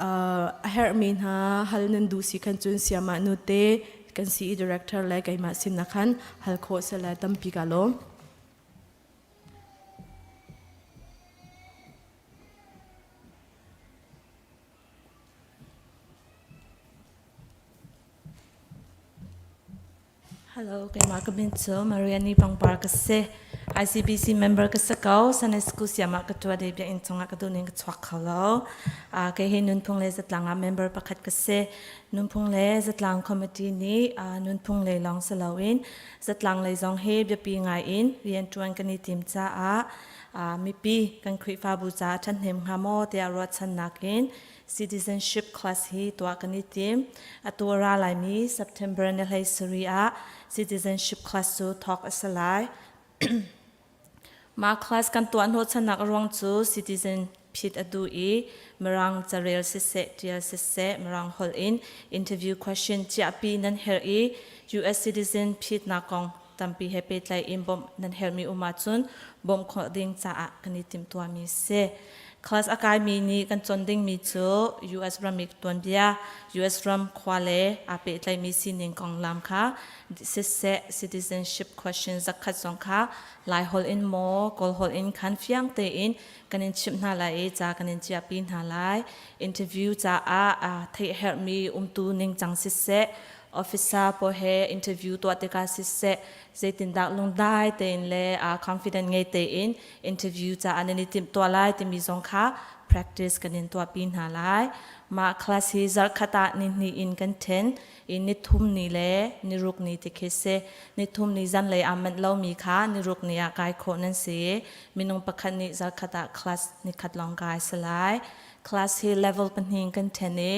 a herhmi hna hal nan duh si khan cun siamah nu te kan CE director le keimah sin ah khan hal khawh sela tampi ka lawm. Hello, keimah ka min cu Mariani Pangpar ka si. ICBC member ka si ko. Sunday School siam ah ka ṭuan i biakinn chungah ka duhning ka chuak kho lo. Kei hi nunphung le zatlang ah member pakhat ka si. Nunphung le zatlang committee nih nunphung lei lawng si loin zatlang lei zong hi biapi ngai in rianṭuan kan i tim caah mipi kan Khrihfabu caah ṭhahnem hnga maw tiah ruahchannak in citizenship class hi tuah kan i tim. Atu a ra laimi September ni 17 ah citizenship class cu thawk a si lai. Mah class kan tuah hnawhchannak ruang cu citizen phit a duh i Mirang carel siseh, ṭial siseh, Mirang holh in interview question chiahpi nan herh i US citizen phitnak kong tampi he pehtlaih in bawmh nan herhmi um ahcun bawmh khawh ding caah kan i timhtuahmi a si. Class a kaimi nih kan cawn dingmi cu US ramik tuanbia, US ram khua le aa pehtlaihmi sining konglam kha siseh citizenship question zakhat zong kha Lai holh in maw Kawl holh in khan fiang tein kan in chimh hna lai i ca kan in chiahpi hna lai. Interview caah theih herhmi umtu ningcang siseh officer pawl he interview tuah tikah siseh zeitindah lungdai tein le confident ngei tein interview caah nan i timhtuah lai timi zong kha practice kan in tuahpi hna lai. Mah class hi zarhkhat ah nihnih in kan then i nithum ni le niruk ni ti khi si. Nithum ni zanlei aa manh lomi kha niruk ni ah kai khawh nan si i minung pakhat nih zarhkhat ah class nikhat lawng kai si lai. Class hi level pahnih kan ṭhen i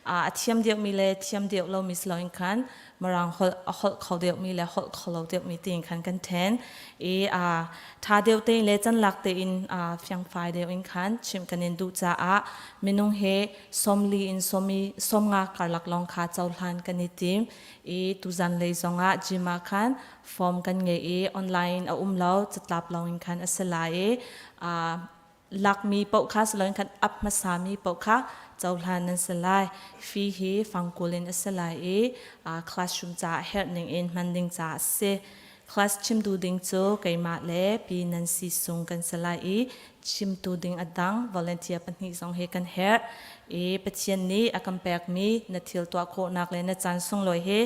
a thiam deuhmi le thiam deuh lomi si loin khan Mirang holh a holh kho deuhmi le holh kho lo deuhmi tiin khan kan ṭhen i ṭha deuh tein le can lak tein fiangfai deuh in khan chimh kan in duh caah minung he 40 in 50 karlak lawng kha cohlan kan i tim i tuzan lei zongah gym ah khan form kan ngei i online a um lo catlap lawng in khan a si lai i lakmi paoh kha si loin khan ap hmasami paoh kha cohlan nan si lai. Fee hi fangkul in a si lai i classroom caah herh ning in hman ding caah a si. Class chimtu ding cu keimah le pi Nancy Sung kan si lai i chimtu ding a dang volunteer pahnih zong hi kan herh. I Pathian nih a kan pekmi na thil tuah khawhnak le na caan sunglawi hi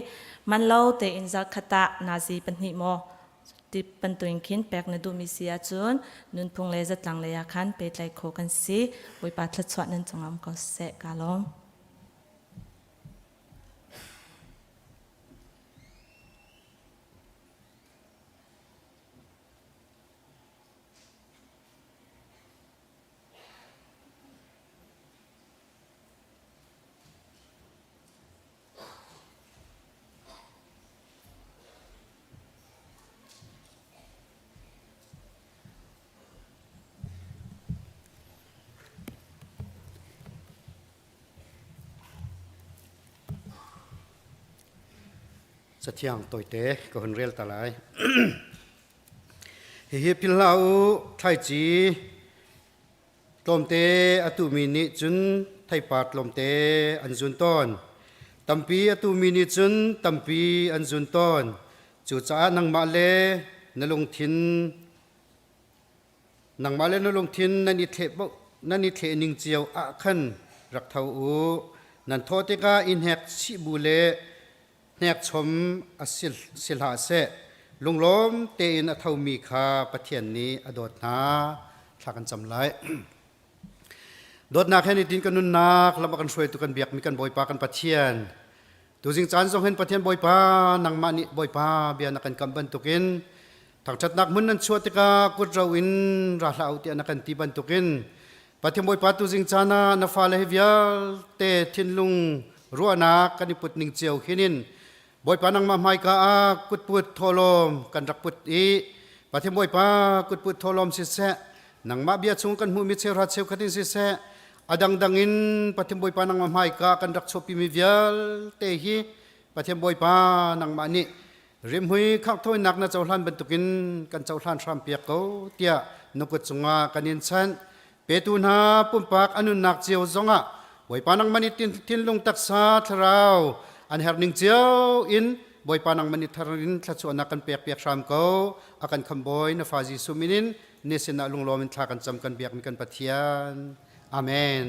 man lo tein zarkhat ah nazi pahnih maw Ti bantuin khin pek na duhmi si ahcun nunphung le zatlang lei ah khan pehtlaih khawh kan si. Bawipa thluachuah nan cungah um ko seh. Kaa lawm. Cathiang tawite ka hun rel ta lai. Hihi philh hlah u, thlaici Tlawmte a tuhmi nih cun theipar tlawmte an zun tawn. Tampi a tuhmi nih cun tampi an zun tawn. Cucaah nangmah le na lungthin nangmah le na lungthin nan i thleh nan i thleh ning cio ah khan rak tho u. Nan thawh tikah i hnek chih bu le hnekchom a si hlah seh. Lunglawm tein a thomi kha Pathian nih a dawt hna. Thla kan cam lai. Dawtnak he nitin kan nunnak lam a kan hruaitu kan biakmi kan Bawipa kan Pathian. Tuzing caan zong hin Pathian Bawipa nangmah nih Bawipa bia na kan kam bantukin thangṭhatnak hmun nan chuah tikah kut ro in ra hlah u tiah na kan ti bantukin Pathian Bawipa tuzing caan ah na fale hi vialte thinlung ruahnak kan i put ning cio hinin Bawipa nangmah hmaika ah kutput thawhlawm kan rak put i Pathian Bawipa kutput thawhlawm siseh nangmah bia chung kan hmuhmi cheuhra cheukhat in siseh a dangdang in Pathian Bawipa nangmah hmaika kan rak chuahpimi vialte hi Pathian Bawipa nangmah nih rimhmui khanghthawinak na cohlan bantukin kan cohlan hram piak ko tiah na kut cungah kan in chanh petu hna pumpak a nunnak cio zongah Bawipa nangmah nih thinlung taksa thlarau an herh ning cio in Bawipa nangmah nih thar in thluachuahnak kan pek piak hram ko a kan khambawi na fa Jesuh min in ni sinah lunglawm in thla kan cam kan biakmi kan Pathian amen.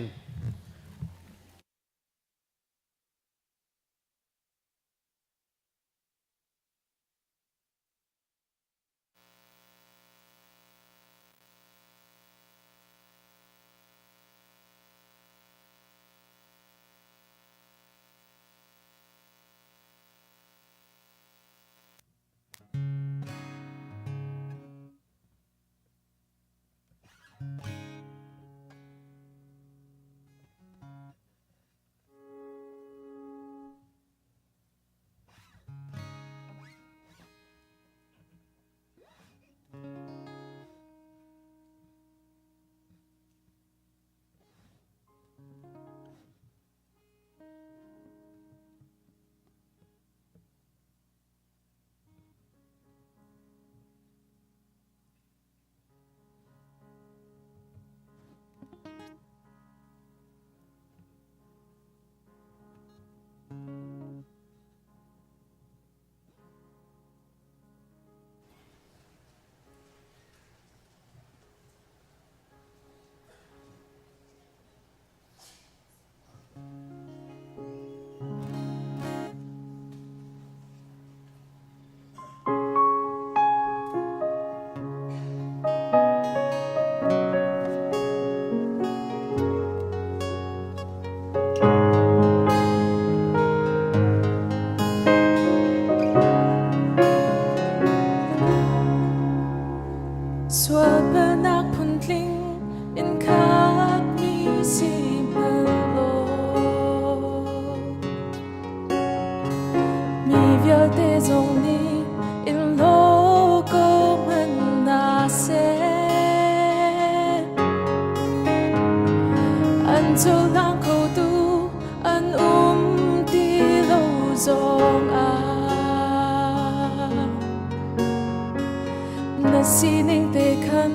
Sining te khan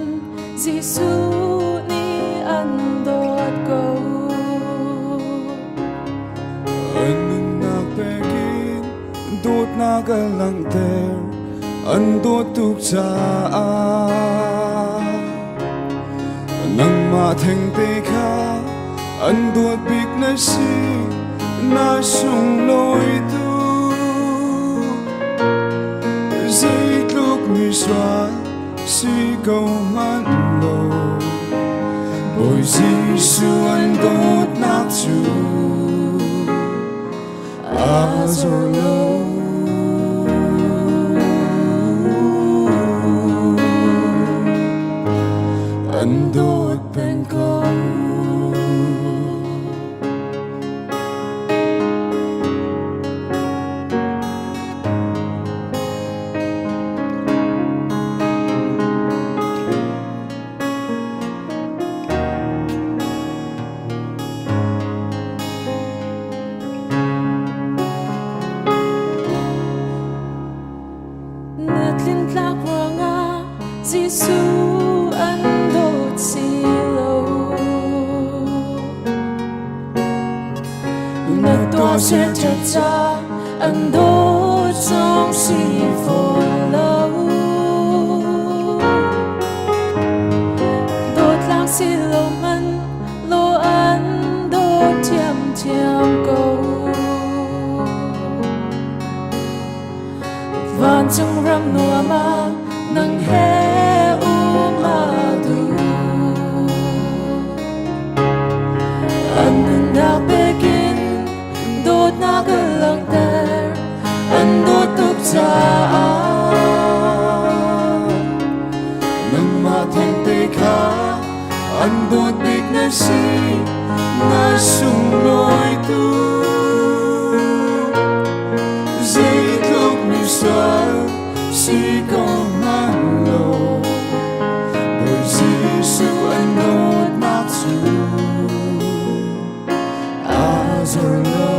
Jesuh nih an dawt ko. An nunnak pekin dawtnak a langhter, an dawt tuk caah. Nangmah thengte kha an dawt bik na si, na sunglawi tuk. Zeitluk misual si ko hmanh law, Bawi Jesuh an dawtnak cu aa zor lo. An dawt peng ko. Na tlintlak ruangah Jesuh an dawt si lo. Na tuahser ṭhat ca an dawt zong si fawn lo. Dawtlang si lo man law an dawt ṭhiamṭhiam ko. Vancung ram nuam ah nang he um a duh. An nunnak pekin dawtnak a langhter, an dawt tuk caah. Nangmah thengte kha an dawt bik na si, na sunglawi tuk. Zeitluk misual si ko hmanh law, Bawi Jesuh an dawtnak cu aa zor lo.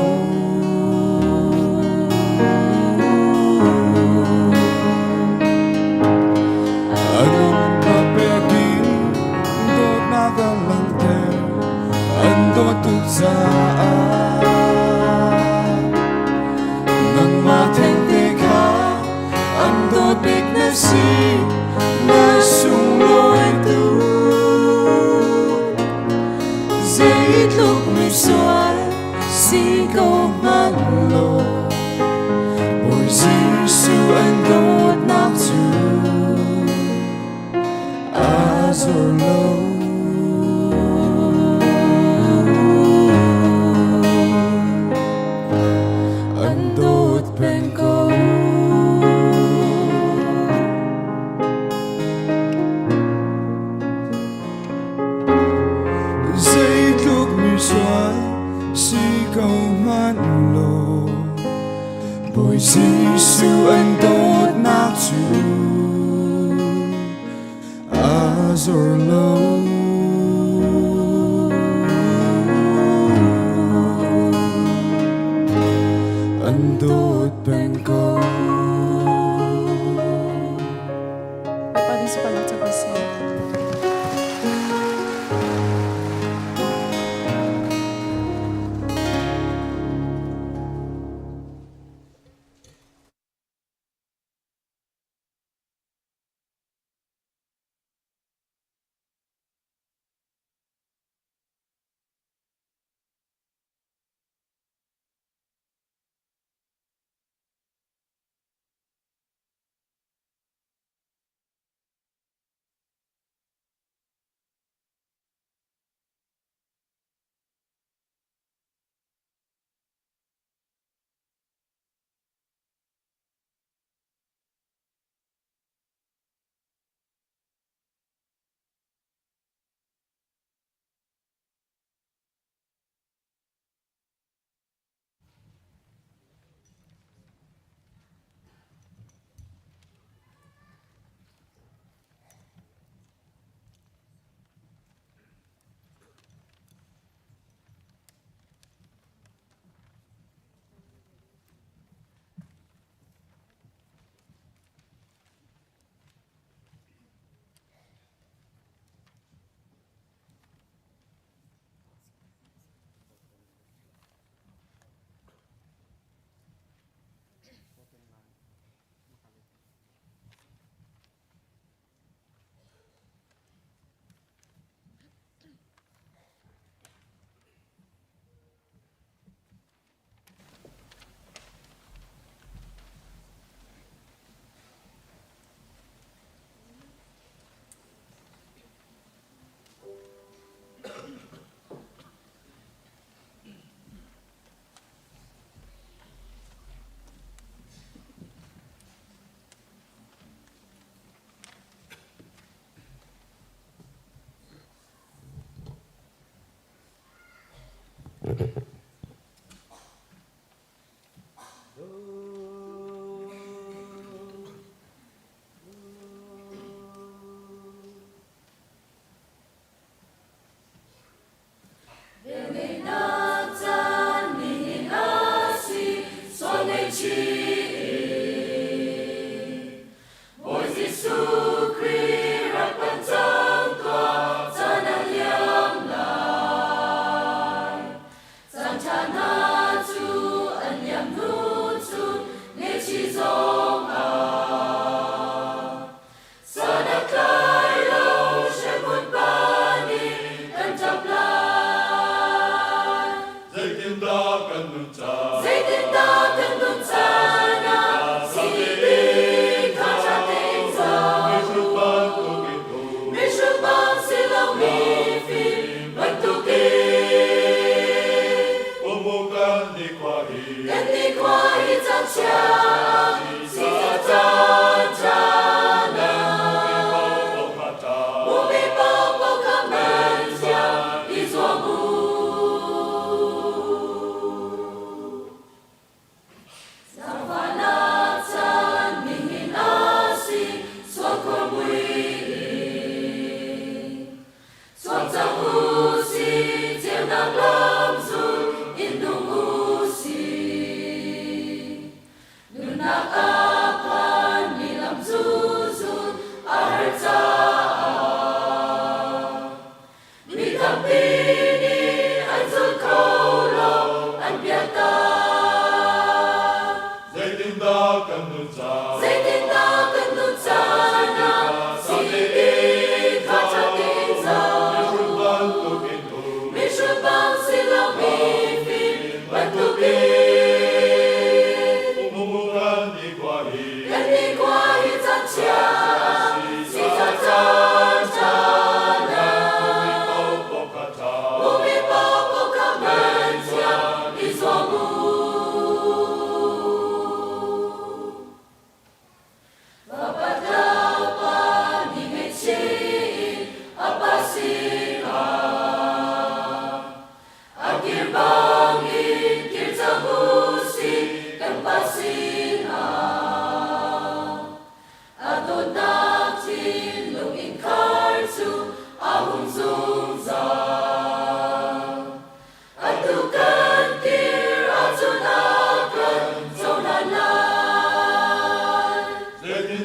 An nunnak pekin dawtnak a langhter, an dawt tuk caah. Nangmah thengte kha an dawt bik na si, na sunglawi tuk. Zeitluk misual si ko hmanh law, Bawi Jesuh an dawtnak cu aa zor lo. An dawt peng ko.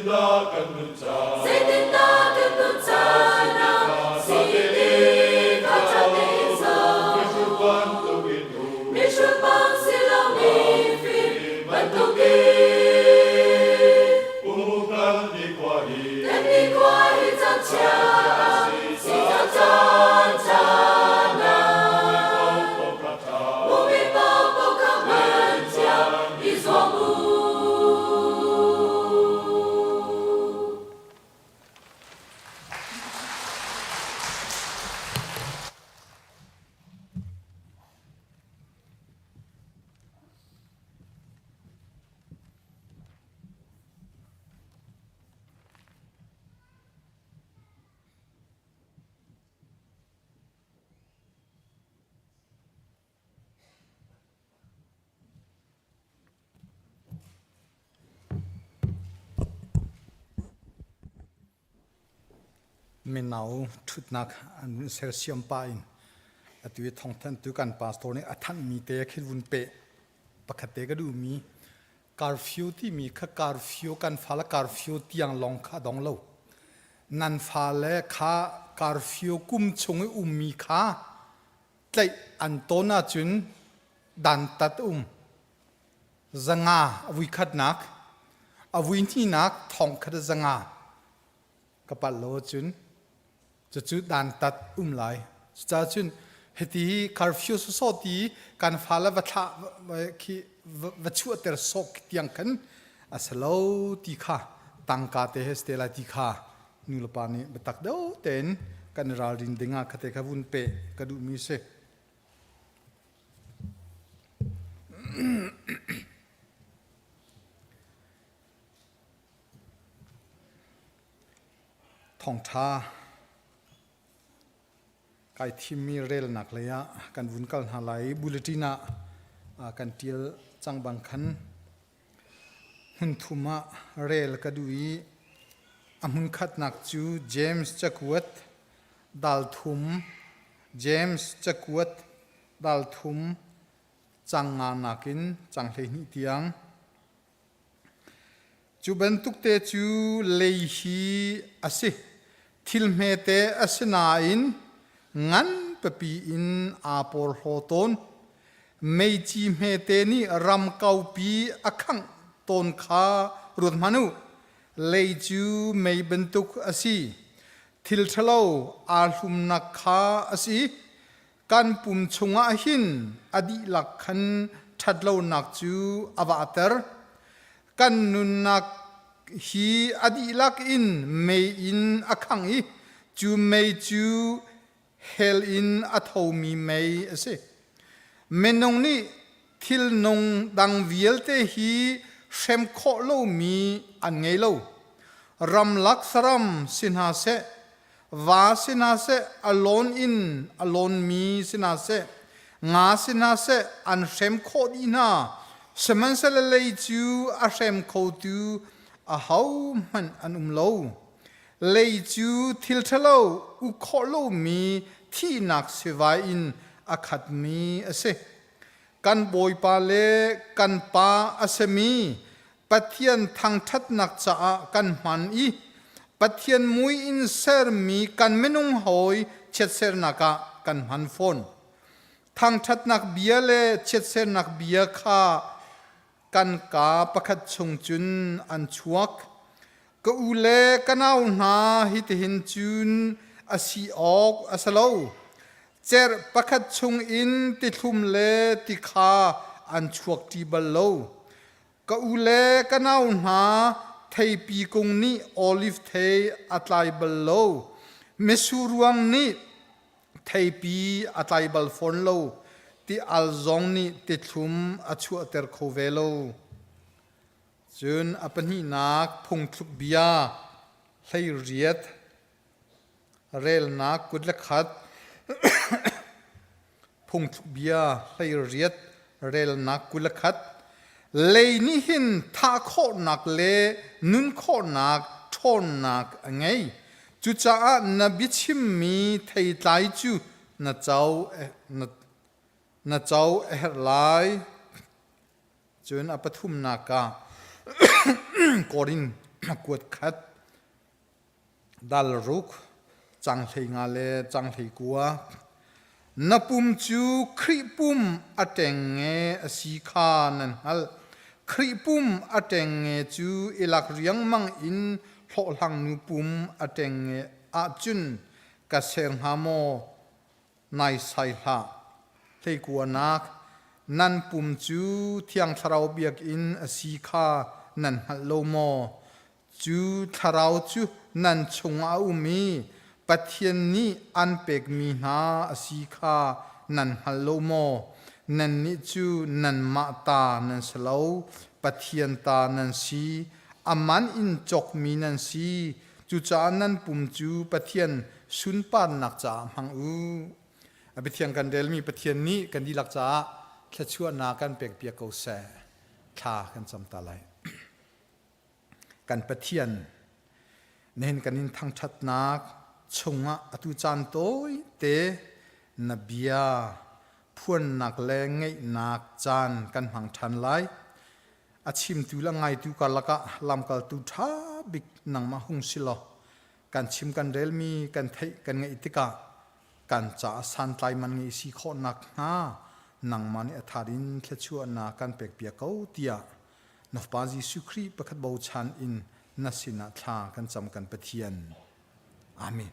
Zeitindah kan nun caan? Zeitindah kan nun caan ah si ti kha ṭha tein zoh. Mihrut bantukin um. Mihrut bang si lo mifim bantukin. Um u kan nikhua hi. Kan nikhua hi caan chia ah si cang caan caan ah. Paohpaoh kha ṭha. Hmuhmi paohpaoh kha hman thiam i zuam u. Mino ṭhutnak an vun sersiam pah in atu i thawngthanhtu kan pastor nih a thanhmi te khi vun peh. Pakhat te ka duhmi curfew timi kha curfew kan fale curfew tiang lawng kha a dong lo. Nan fale kha curfew kum chung i ummi kha tlaih an ton ahcun dantat um. 500 a vui khatnak, a vui hnihnak 1000 500 ka palh lo ahcun cucu dantat um lai. Cucaah cun hiti curfew sawsawh ti kan fale va thlah khi va chuahter sawk tiang khan a si lo ti kha tangka te he si te lai ti kha nu le pa nih biatak deuh tein kan i ralrin ding ah khate kha vun peh ka duhmi si. Thawngṭha kai thimmi relnak lei ah kan vun kal hna lai. Bulletin ah kan ṭial cang bang khan hmunthum ah rel ka duh i a hmunkhatnak cu James cakuat dal thum James cakuat dal thum cang nga nakin cang 12 tiang. Cu bantuk te cu lei hi a si. Thil hmete a si nain ngan pipi in aa porhlaw tawn. Meici hmete nih ram kaupi a khangh tawn kha ruat hmanh u. Lei cu mei bantuk a si. Thil ṭhalo aa hlumnak kha a si. Kan pum chungah hin a dihlak khan ṭhatlonak cu a vahter. Kan nunnak hi a dihlak in mei in a khangh i cu mei cu hell in a thomi mei a si. Minung nih thilnung dang vialte hi hrem khawh lomi an ngei lo. Ramlak saram si hna seh, va si hna seh, a lawn in a lawnmi si hna seh, nga si hna seh, an hrem khawh dih hna. Sihmanhsehlaw lei cu a hrem khotu ahohmanh an um lo. Lei cu thil ṭhalo uk khawh lomi thihnak sivai in a khatmi a si. Kan Bawipa le kan Pa a simi Pathian thangṭhatnak caah kan hman i Pathian mui in sermi kan minung hawi chiatsernak ah kan hman fawn. Thangṭhatnak bia le chiatsernak bia kha kan kaa pakhat chung cun an chuak. Ka u le ka nau hna hitihin cun a si awk a si lo. Cerh pakhat chung in tithlum le tikha an chuak ṭi bal lo. Ka u le ka nau hna theipi kung nih oliv thei a tlai bal lo. Mitsur ruang nih theipi a tlai bal fawn lo. Ti al zong nih tithlum a chuahter kho ve lo. Cun a pahnihnak phungthluk bia 18 relnak kut le khat phungthluk bia 18 relnak 21 lei nih hin thah khawhnak le nun khawhnak ṭhawnnak a ngei cucaah na biachimmi theitlai cu na co na co a herh lai cun a pathumnak ah Korin. Kuat khat dal ruk cang 15 le cang 19. Na pum cu Khrih pum a ṭengnge a si kha nan hngalh. Khrih pum a ṭengnge cu i lak riangmang in hlawhhlangnu pum a ṭengnge ahcun ka ser hnga maw? Naisai hlah. Hleikuanak nan pum cu Thiang Thlarau biakinn a si kha nan hngalh lo maw? Cu thlarau cu nan chungah a um i Pathian nih an pekmi hna a si kha nan hngal lo maw? Nannih cu nanmah ta nan si lo, Pathian ta nan si. A man in cawkmi nan si. Cucaah nan pum cu Pathian sunparnak caah hmang u. A biathiang kan relmi Pathian nih kan dihlak caah thluachuahnak kan pekpiak ko seh. Thla kan cam ta lai. Kan Pathian, nihin kan in thangṭhatnak chungah atu caan tawite na bia phuannak le ngeihnak caan kan hmang ṭhan lai. A chimtu le ngaitu karlak ah lamkaltu ṭha bik nangmah hung si law kan chim kan relmi kan theih kan ngeih tikah kan caah santlai man ngei si khawh nakhnga nangmah nih a thar in thluachuahnak kan pekpiak ko tiah na Fapa Jesuh Khrih pakhat bochan in na sinah thla kan cam kan Pathian. Amen.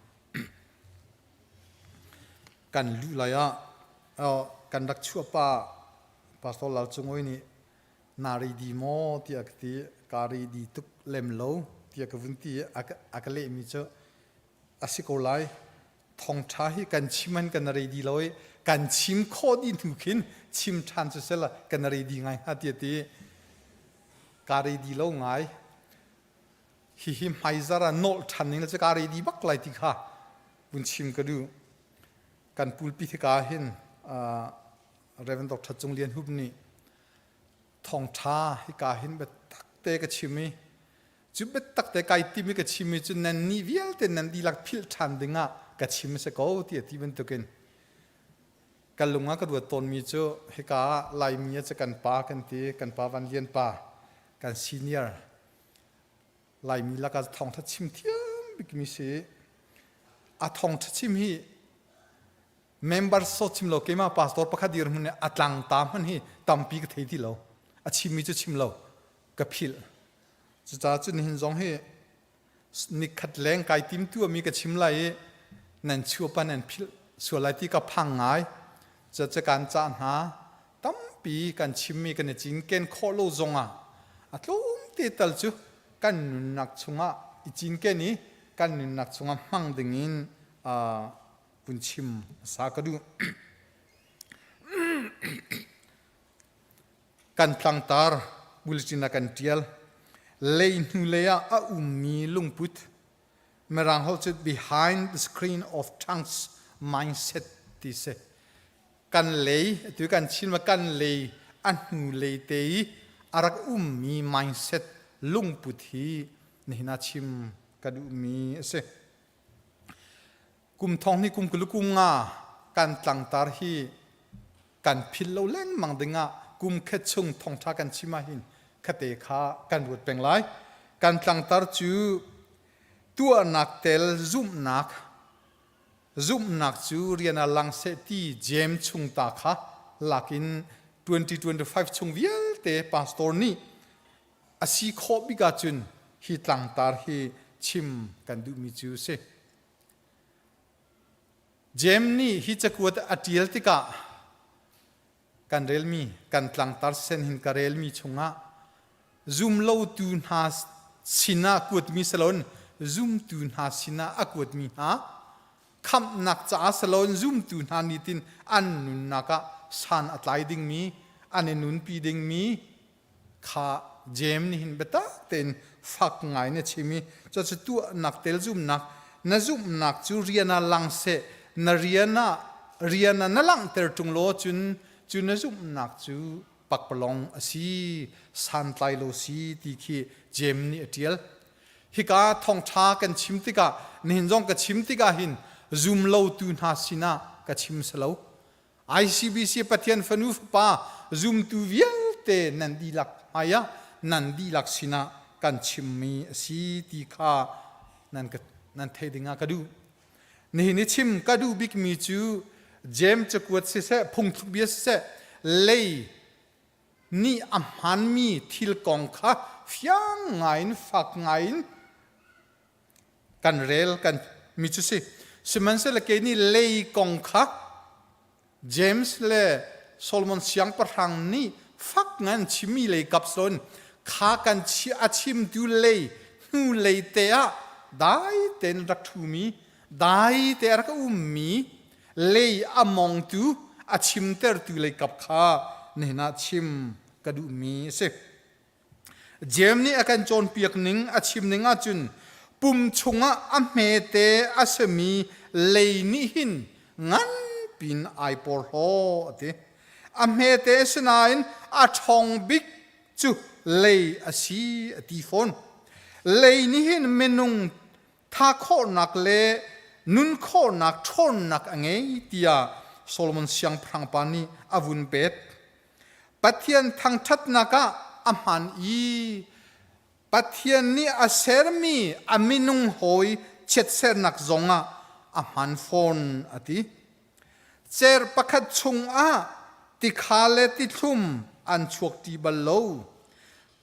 Kan luh lai ah kan rak chuah pa Pastor Lal Cung Oi nih na ready maw tiah ka ti ka ready tuk lem lo tiah ka vun ti a ka lehmi cu a si ko lai thawngṭha hi kan chim an kan ready lo i kan chim khawh dih hnu khin chim ṭhan cu sela kan ready ngai hnga tiah ti ka ready lo ngai hihi hmaizar ah nolh ṭhan ning le cu ka ready bak lai ti kha vun chim ka duh kan pulpi hika hin Reverend Dr. Cung Lian Hup nih thawngṭha hika hin biatak te ka chim i Cu biatak te kai timi ka chimmi cu nan nih vialte nan dihlak philh ṭhan dingah ka chim a si ko ti a ti bantukin ka lung ah ka ruat tawnmi cu hika ah Laimi a cu kan pa kan ti kan pa Van Lian pa kan senior Laimi lakah thawngṭha chim thiam bikmi si a thawngṭha chim hi member so chim lo keimah pastor pakhat dirhmun a tlang ta hman hi tampi ka thei ti lo a chimmi cu chim lo ka philh Cucaah cun nihin zong hi nikhat leng kai tim tuahmi ka chim lai i nan chuapa nan philh sual lai ti ka phang ngai. Cucaah kan cah hna tampi kan chimmi kan i cinken khawh lo zongah a tlawmte tal cu kan nunnak chungah i cinken i kan nunnak chungah hmang dingin vun chim sa ka duh. Kan tlangtar bulletin ah kan ṭial. Lei hnulei ah a ummi lungput Mirang holh cu behind the screen of tongues mindset ti si. Kan lei atu kan chin ma kan lei a hnulei te i a rak ummi mindset lungput hi nihin ah chim ka duhmi a si. Kum thong ni kum kulu kum nga kan tlangtar hi kan philh lo lengmang dingah kum khat chung thawngṭha kan chim ahhin khate kha kan ruat peng lai. Kan tlangtar cu tuahnak tel zumhnak zumhnak cu rian ah lang seh ti James chung ta kha lakin 2025 chung vialte pastor nih a si khawh bik ahcun hi tlangtar hi chim kan duhmi cu si. Jeim nih hi cakuat a ṭial tikah kan relmi kan tlangtar sen hin ka relmi chungah zumlotu hna sinah kuatmi si loin zumtu hna sinah a kuatmi hna khamhnak caah si loin zumtu hna nitin an nunnak ah san a tlai dingmi an i nunpi dingmi kha Jeim nih hin biatak tein fak ngai na chim i cucu tuahnak tel zumnak na zumhnak cu rian ah lang seh na rian ah rian ah na langhter ṭung law cun cu na zumhnak cu pakpalong a si santlai lo si ti khi Jeim nih a ṭial hika thawngṭha kan chim tikah nihin zong ka chim tikah hin zum lotu hna sinah ka chim si lo ICBC Pathian fanu fapa zumtu vialte nan dihlak hmai ah nan dihlak sinah kan. kan chimmi a si ti kha nan ka nan theih ding ah ka duh. Nihin i chim ka duh bikmi cu Jeim cakuat siseh, phungthluk bia siseh, lei nih a hmaanmi thil kong kha fiang ngaiin fak ngaiin kan rel kan mi cu si. Sihmanhsehlaw kei nih lei kong kha James le Solomon siangpahrang nih fak ngan chimmi lei kap son kha kan chi a chimtu lei hnu lei te ah dai tein rak ṭhumi dai te a rak ummi lei a mongtu a chimtertu lei kap kha nihin ah chim ka duhmi a si. Jeim nih a kan cawnpiak ning a chim ning ahcun pum chungah a hmete a simi lei nih hin nganpin ai porhlaw a ti. A hmete a si nain a ṭhawng bik cu lei a si a ti fawn. Lei nih hin minung tha khawhnak le nun khawhnak ṭhawnnak a ngei tiah Solomon siangpahrang pa nih a vun pet. Pathian thangṭhatnak ah a hmaan i Pathian nih a sermi a minung hawi chiatsernak zongah a hmaan fawn a ti. Cer pakhat chungah tikha le tithlum an chuak ṭi bal lo.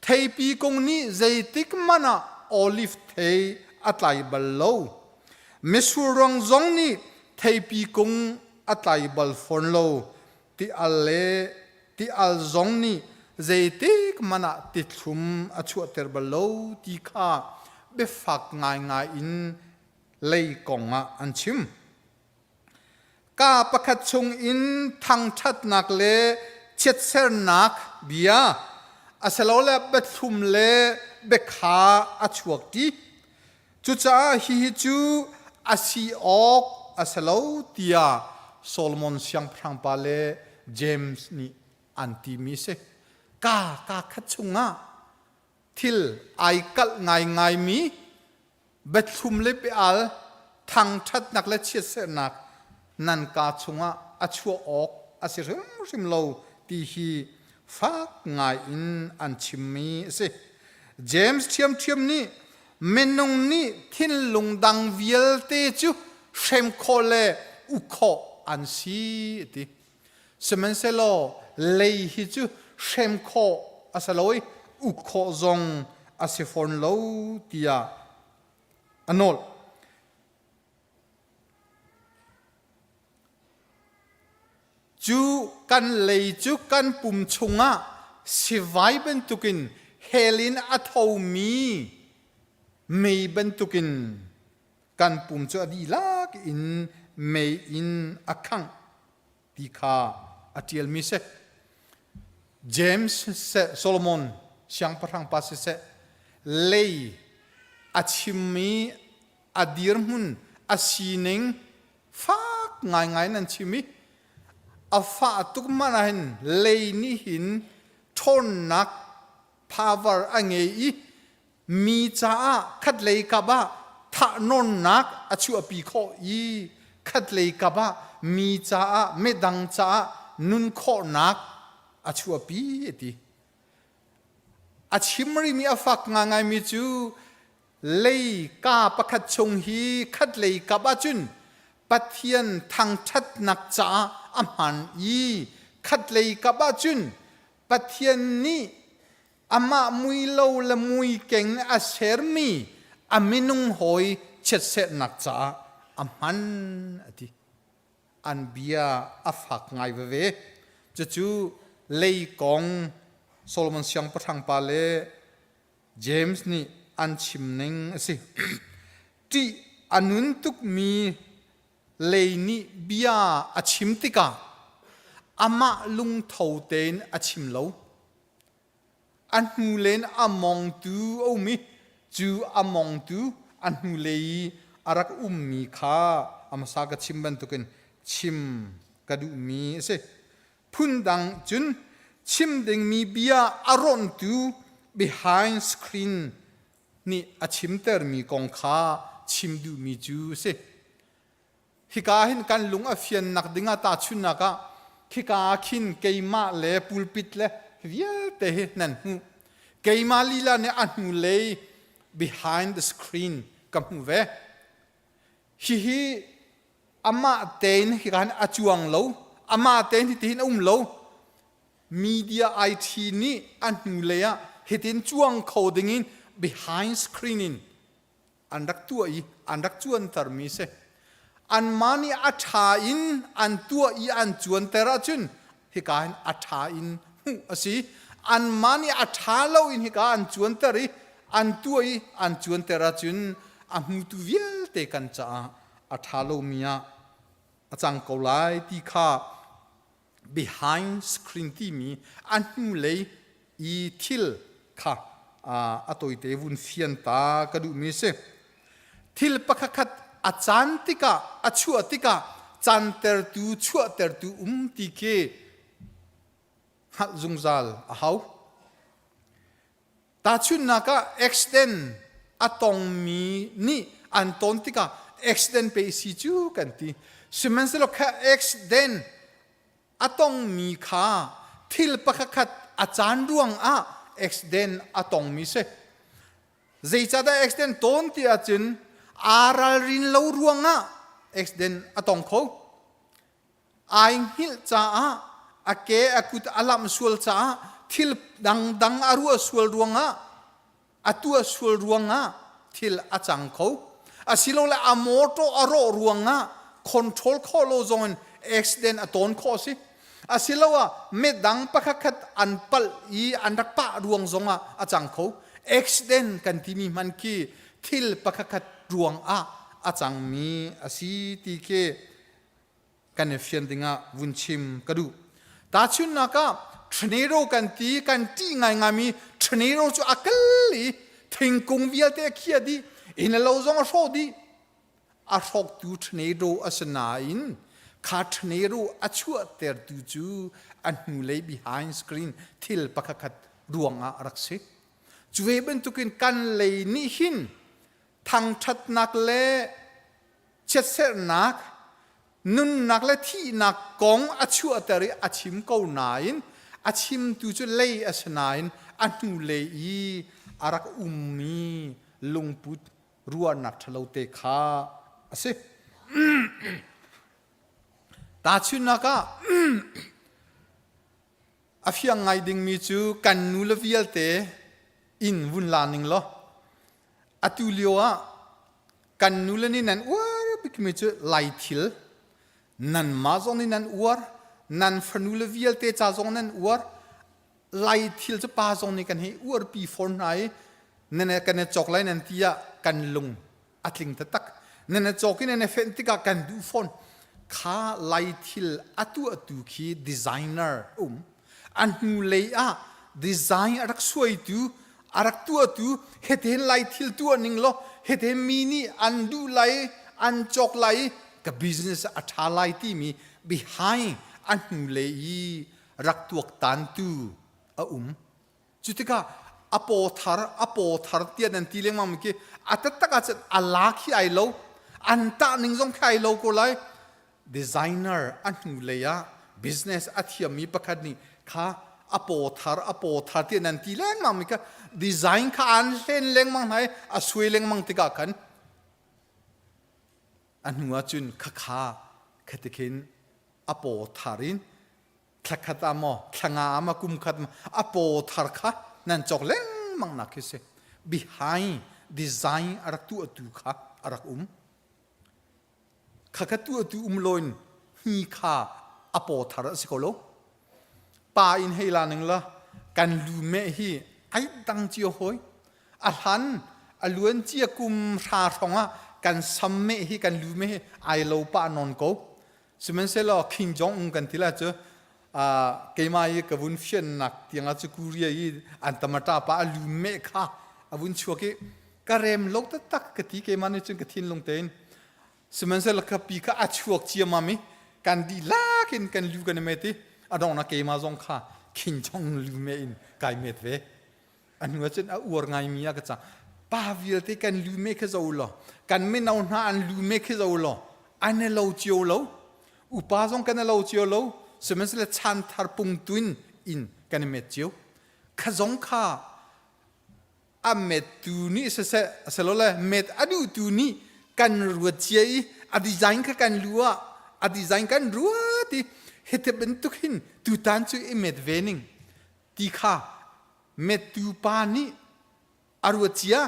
Theipi kung nih zeitik hmanh ah olive thei a tlai bal lo. Mitsur ruang zong nih theipi kung a tlai bal fawn lo. Ti al le ti al zong nih zeitik hmanh ah tithlum a chuahter bal lo ti kha biafak ngaingai in lei kong ah an chim. Ka pakhat chung in thangṭhatnak le chiatsernak bia asilole biathlum le biakha a chuak ṭi. Cucaah hihi cu a si awk a si lo tiah Solomon siangpahrang pa le James nih an timi a si. Ka ka khat chungah thil ai kalh ngaingaimi biathlum le biaal thangṭhatnak le chiatserhnak nan kaa chungah a chuah awk a si hrimhrim lo ti hi fak ngai in an chimmi a si. James ṭhiamṭhiam nih minung nih thinlung dang vialte cu hrem khawh le uk khawh an si a ti. Sihmanhsehlaw lei hi cu hrem khawh a si lo i uk khawh zong a si fawn lo tiah a nawl. Cu kan lei cu kan pum chungah sivai bantukin hell in a thomi mei bantukin kan pum cu a dihlak in mei in a khangh ti kha a ṭialmi si. James siseh Solomon siangpahrang pa siseh lei a chimmi a dirhmun a sining fak ngaingai nan chim i a fah tuk man ah hin lei nih hin ṭhawnnak power a ngei i mi caah khatlei kap ah thahnawnnak a chuahpi khawh i khatlei kap ah mi caah midang caah nun khawhnak a chuahpi a ti. A chim rihmi a fak ngaingaimi cu lei ka pakhat chung hi khatlei kap ahcun Pathian thangṭhatnak caah a hmaan i khatlei kap ahcun Pathian nih amah mui lo le mui keng a sermi a minung hawi chiatserhnak caah a hman a ti. An bia a fak ngai veve. Cucu lei kong Solomon siangpahrang pa le James nih an chim ning a si. Ṭih a nun tukmi lei nih bia a chim tikah amah lungtho tein a chim lo. A hnulen a mongtu a um i cu a mongtu a hnulei i a rak ummi kha a hmasa ka chim bantukin chim ka duhmi a si. Phundang cun chim dingmi bia a rawnhtu behind screen nih a chimtermi kong kha chim duhmi cu a si. Hika hin kan lung a fiannak dingah tahchunhnak ah khika ah khin keimah le pulpit le vialte hi nan hmuh. Keimah lila nih a hnulei behind the screen ka hmu ve. Hihi amah tein hika hin a cuang lo, amah tein hitihin a um lo. Media IT nih a hnulei ah hitin cuang kho dingin behind screen in an rak tuah i an rak cuantermi si. Anmah nih a ṭha in an tuah i an cuanter ahcun hika hin a ṭha in hmuh a si. Anmah nih a ṭha lo in hika an cuanter i an tuah i an cuanter ahcun a hmutu vialte kan caah a ṭha lomi ah a cang ko lai ti kha behind screen timi a hnulei i thil kha a tawite vun fian ta ka duhmi si. Thil pakhatkhat a caan tikah a chuah tikah cantertu chuahtertu um ti khi hngalh zungzal a hau. Tahchunhnak ah accident a tongmi nih an ton tikah accident pe si cu kan ti. Sihmanhsehlaw kha accident a tongmi kha thil pakhatkhat a caan ruang ah accident a tongmi si. Zeicahdah accident tawn ti ahcun aa ralrin lo ruangah accident a tong kho. Ai hngilh caah a ke a kut a lamh sual caah thil dangdang a ruah sual ruangah a tuah sual ruangah thil a cang kho. Asilole a motor a rawh ruangah control khawh lo zongin accident a tawn khawh a si. Asiloah midang pakhatkhat an palh i an rak pah ruang zongah a cang kho. Accident kan timi hman khi thil pakhatkhat ruangah a cangmi a si ti khi kan i fian dingah vun chim ka duh. Tahchunhnak ah tornado kan ti kan ṭih ngaingaimi tornado cu a kal i thingkung vialte a khiah dih inn le lo zong a hrawh dih a hrawktu tornado a si nain kha tornado a chuahtertu cu a hnulei behind screen thil pakhatkhat ruangah a rak si. Cu ve bantukin kan lei nih hin thangṭhatnak le chiatserhnak nunnak le thihnak kong a chuahter i a chim ko nain a chimtu cu lei a si nain a hnulei i a rak ummi lungput ruahnak ṭhalo te kha a si. Tahchunhnak ah A fiang ngai dingmi cu kan nule vialte inn vun la ning law atu lio ah kan nule nih nan uar bikmi cu Lai thil nanmah zong nih nan uar nan fanule vialte ca zong nan uar Lai thil cu pa zong nih kan hei uarpi fawn hna i nan kan i cawk lai nan ti ah kan lung a tling taktak nan i cawk i nan i fenh tikah kan duh fawn kha lai thil a tuahtu khi designer um a hnu lei ah design a rak suaitu a rak tuahtu heten lai thil tuah ning law heten mi nih an duh lai an cawk lai ka business a ṭha lai timi behind a hnu lei i rak tuaktantu a um Cu tikah a paw thar a paw thar tiah nan ti lengmang khi a taktak ahcun a la khi ai lo an tah ning zong khi ai lo ko lai designer a hnu lei ah business a thiammi pakhat nih kha a paw thar a paw thar tiah nan ti lengmang mi kha design kha an hlen lengmang hna i a suai lengmang tikah khan a hnu ahcun khakha khatikhin a paw thar in thlakhat ah maw thlanga ah maw kum khat maw a paw thar kha nan cawk lengmang nak khi si behind design a rak tuahtu kha a rak um kha kha tuahtu um loin hi kha a paw thar a si ko lo pa in hei la ning la kan lu meh hi ai dang cio hoi a hlan a luan cia kum hra hrong ah kan sam meh hi kan lu meh hi ai lo pa non ko Sihmanhsehlaw King Jong Un kan ti lai cu keimah i ka vun fiannak tiangah cu Korea i an tamata pa a lu meh kha a vun chuak i ka rem lo taktak ka ti keimah nih cun ka thinlung tein sihmanhsehlaw ka pi kha a chuak ciammam i kan dihlak in kan lu kan i met i a donghnak keimah zong kha King Jong Un lu meh in kai met ve a hnu ahcun a uar ngaimi ah ka cang pa vialte kan lu me khi zo law kan mino hna an lu me khi zo law an i lo cio lo upa zong kan i lo cio lo sihmanhsehlaw chan thar pung tuin in kan i met cio kha zong kha. A mettu nih siseh asilole met a duhtu nih kan ruat cia i a design kha kan lu ah a design kan ruat i hiti bantuk hin tutan cu i met ve ning ti kha mettu pa nih a ruat cia.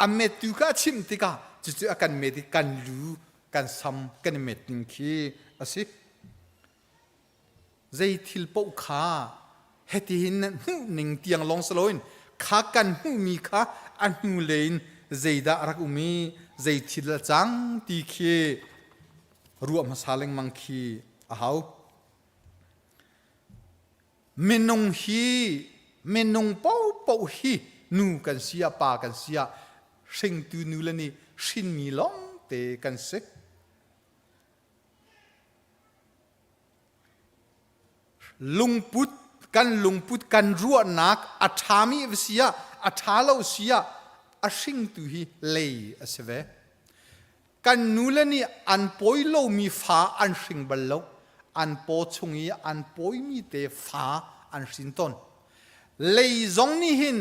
A mettu kha a chimh tikah cucu a kan met i kan lu kan sam kan i met ning khi a si. Zei thil paoh kha hitihin hmuh ning tiang lawng si loin kha kan hmuhmi kha a hnulei in zeidah a rak um i zei thil a cang ti khi ruah hmasa lengmang khi a hau. Minung hi minung paohpaoh hi nu kan si ah pa kan si ah hringtu nu le nih hrinmi lawngte kan si. Lungput kan lungput kan ruahnak a ṭhami va si ah a ṭha lo si ah a hringtu hi lei a si ve. Kan nule nih an pawi lomi fa an hring bal lo. An paw chung i an pawimi te fa an hrin tawn. Lei zong nih hin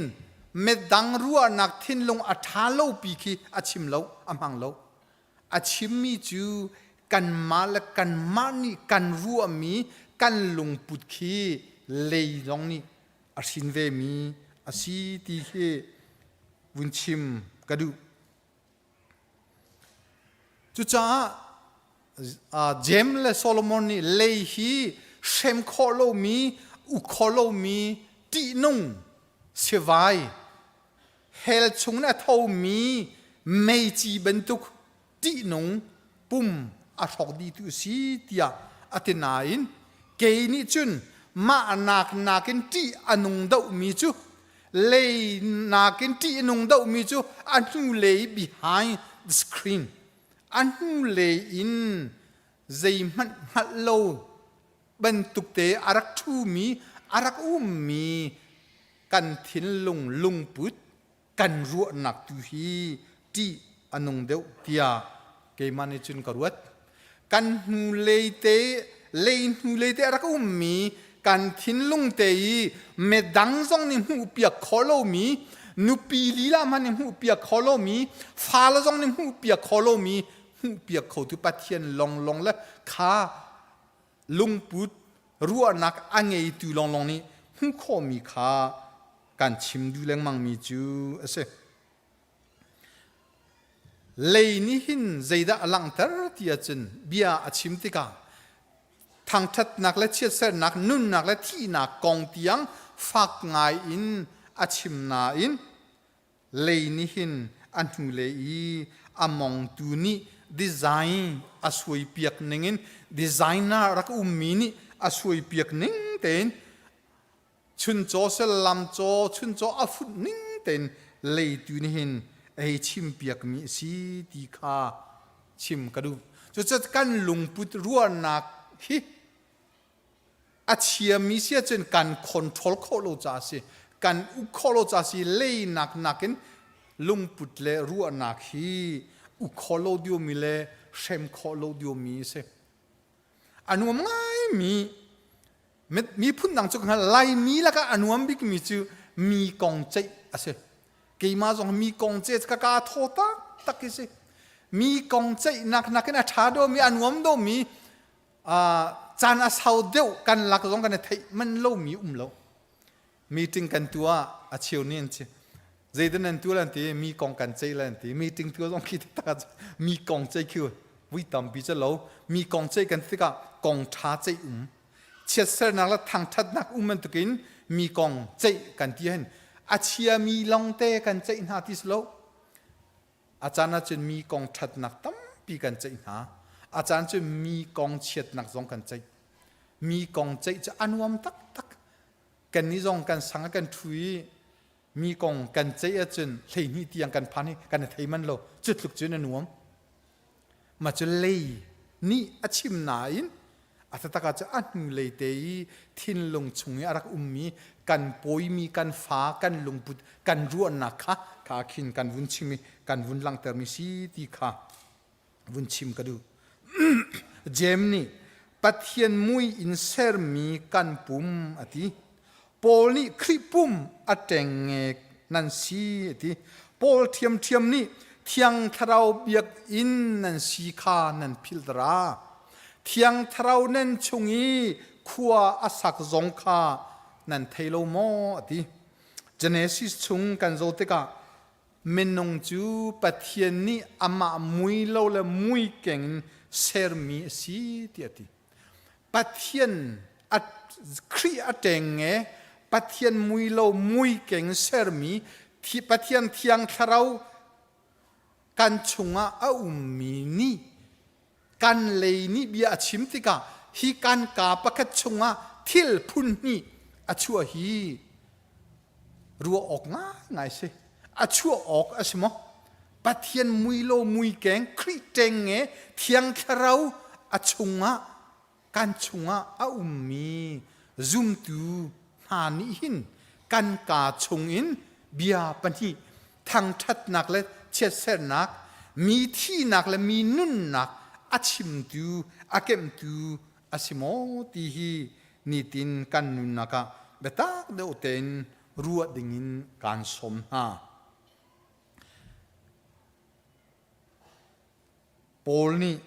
medang ruahnak thinlung a ṭha lopi khi a chim lo, a hmang lo. A chimmi cu kanmah le kanmah nih kan ruahmi kan lungput khi lei zong nih a hrin vemi a si ti khi vun chim ka duh. Cucaah Jeim le Solomon nih lei hi hrem khawh lomi, uk khawh lomi ṭihnung sivai hell chung in a thomi meici bantuk ṭihnung pum a hrawk dihtu a si tiah a ti nain kei nih cun mah nak nakin ṭih a nung dohmi cu lei nakin ṭih a nung dohmi cu a hnulei behind the screen a hnulei in zeihmanh hngalh lo bantuk te a rak ṭhumi a rak ummi kan thinlung lungput kan ruahnak tu hi ṭih a nung deuh tiah keimah nih cun ka ruat. Kan hnulei te lei hnulei te a rak ummi kan thinlung te i medang zong nih hmuhpiak khawh lomi nupi lila hmanh nih hmuhpiak khawh lomi fale zong nih hmuhpiak khawh lomi hmuhpiak khotu Pathian longlong le kha lungput ruahnak a ngeitu lawnglawng nih hmuh khawhmi kha kan chim duh lengmangmi cu a si. Lei nih hin zeidah a langhter ti ahcun bia a chim tikah thangṭhatnak le chiatsernak, nunnak le thihnak kong tiang fak ngai in a chim nain lei nih hin a hnulei i a mongtu nih design a suaipiak ningin designer rak ummi nih a suaipiak ning tein chuncaw sel lamcaw chuncaw a funh ning tein leitu nih hin a hei chimpiakmi a si ti kha chim ka duh. Cucu kan lungput ruahnak hi a chiami si ahcun kan control khawh lo caah a si kan uk khawh lo caah a si leinak nakin lungput le ruahnak hi uk khawh lo diomi le hrem khawh lo diomi a si a nuam ngaimi miphun dang cu Laimi lakah a nuam bikmi cu mi kong ceih a si keimah zong mi kong ceih ka ka thaw tak tak hi si mi kong ceihnak nakin a ṭha dawmi a nuam dawmi caan a sau deuh kan lak zong kan i theih man lomi um lo meeting kan tuah a cheu nih an si zeidah nan tuah lan ti mi kong kan ceih lan ti meeting tuah zong khi tak mi kong ceih khi vui tampi cu lo mi kong ceih kan tikah kong ṭha ceih um chiatsernak le thangṭhatnak um bantukin mi kong ceih kan ti hin a chiami longte kan ceih hna ti si lo A caan ahcun mi kong ṭhatnak tampi kan ceih hna. A caan cu mi kong chiatnak zong kan ceih. Mi kong ceih cu a nuam taktak. Kannih zong kan sang ah kan ṭhu i mi kong kan ceih ahcun 12 tiang kan phan i kan i thei man lo. Cu tluk cun a nuam. Mah cu lei nih a chim nain a taktak ah cun a hnulei te i thinlung chung i a rak ummi kan pawimi kan fa kan lungput kan ruahnak kha kha khin kan vun chim i kan vun langhtermi si ti kha vun chim ka duh. Jeim nih Pathian mui in sermi kan pum a ti. Paul nih Khrih pum a ṭengnge nan si a ti. Paul ṭhiamṭhiam nih Thiang Thlarau biakinn nan si kha nan philh dara. Thiang Thlarau nan chung i khua a sak zong kha nan thei lo maw a ti. Genesis chung kan zoh tikah minung cu Pathian nih amah mui lo le mui keng in sermi a si tiah a ti. Pathian a Khrih a ṭeng nge Pathian mui lo mui keng sermi Pathian thiang thlarau kan chungah a ummi nih kan lei nih bia a chim tikah hi kan kaa pakhat chungah thil phun hnih a chuah hi ruah awk ngaingai si. A chuah awk a si maw? Pathian mui lo mui keng Khrih ṭeng nge Thiang Thlarau a chungah kan chungah a ummi zumtu hna nih hin kan kaa chungin bia pahnih thangṭhatnak le chiatsernak mi thihnak le mi nunnak a chimtu a kemhtu a si maw ti hi nitin kan nunnak ah biatak deuh tein ruah dingin kaan sawm hna. Paul nih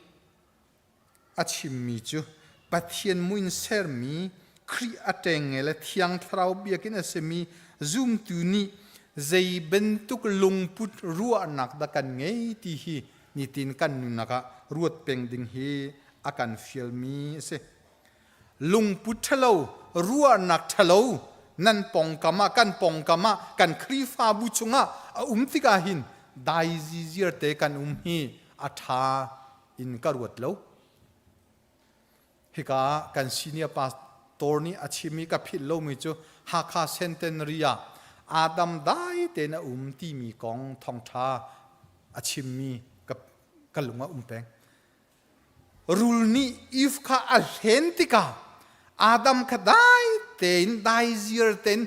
a chimmi cu Pathian muin sermi Khrih a ṭengnge le Thiang Thlarau biakinn a simi zumtu nih zei bantuk lungput ruahnak dah kan ngei ti hi nitin kan nunnak ah ruat peng ding hi a kan fialmi a si. Lungput ṭhalo, ruahnak ṭhalo nan pawngkam ah kan pawngkam ah kan Khrihfabu chungah a um tikah hin dai ziziar te kan um hi a ṭha in ka ruat lo. Hika ah kan senior pastor nih a chim i ka philh lomi cu Hakha Centenary ah Adam dai tein a um timi kong thawngṭha a chimmi ka, ka lung ah um peng. Rul nih Eve kha a hlen tikah Adam kha dai tein dai ziar tein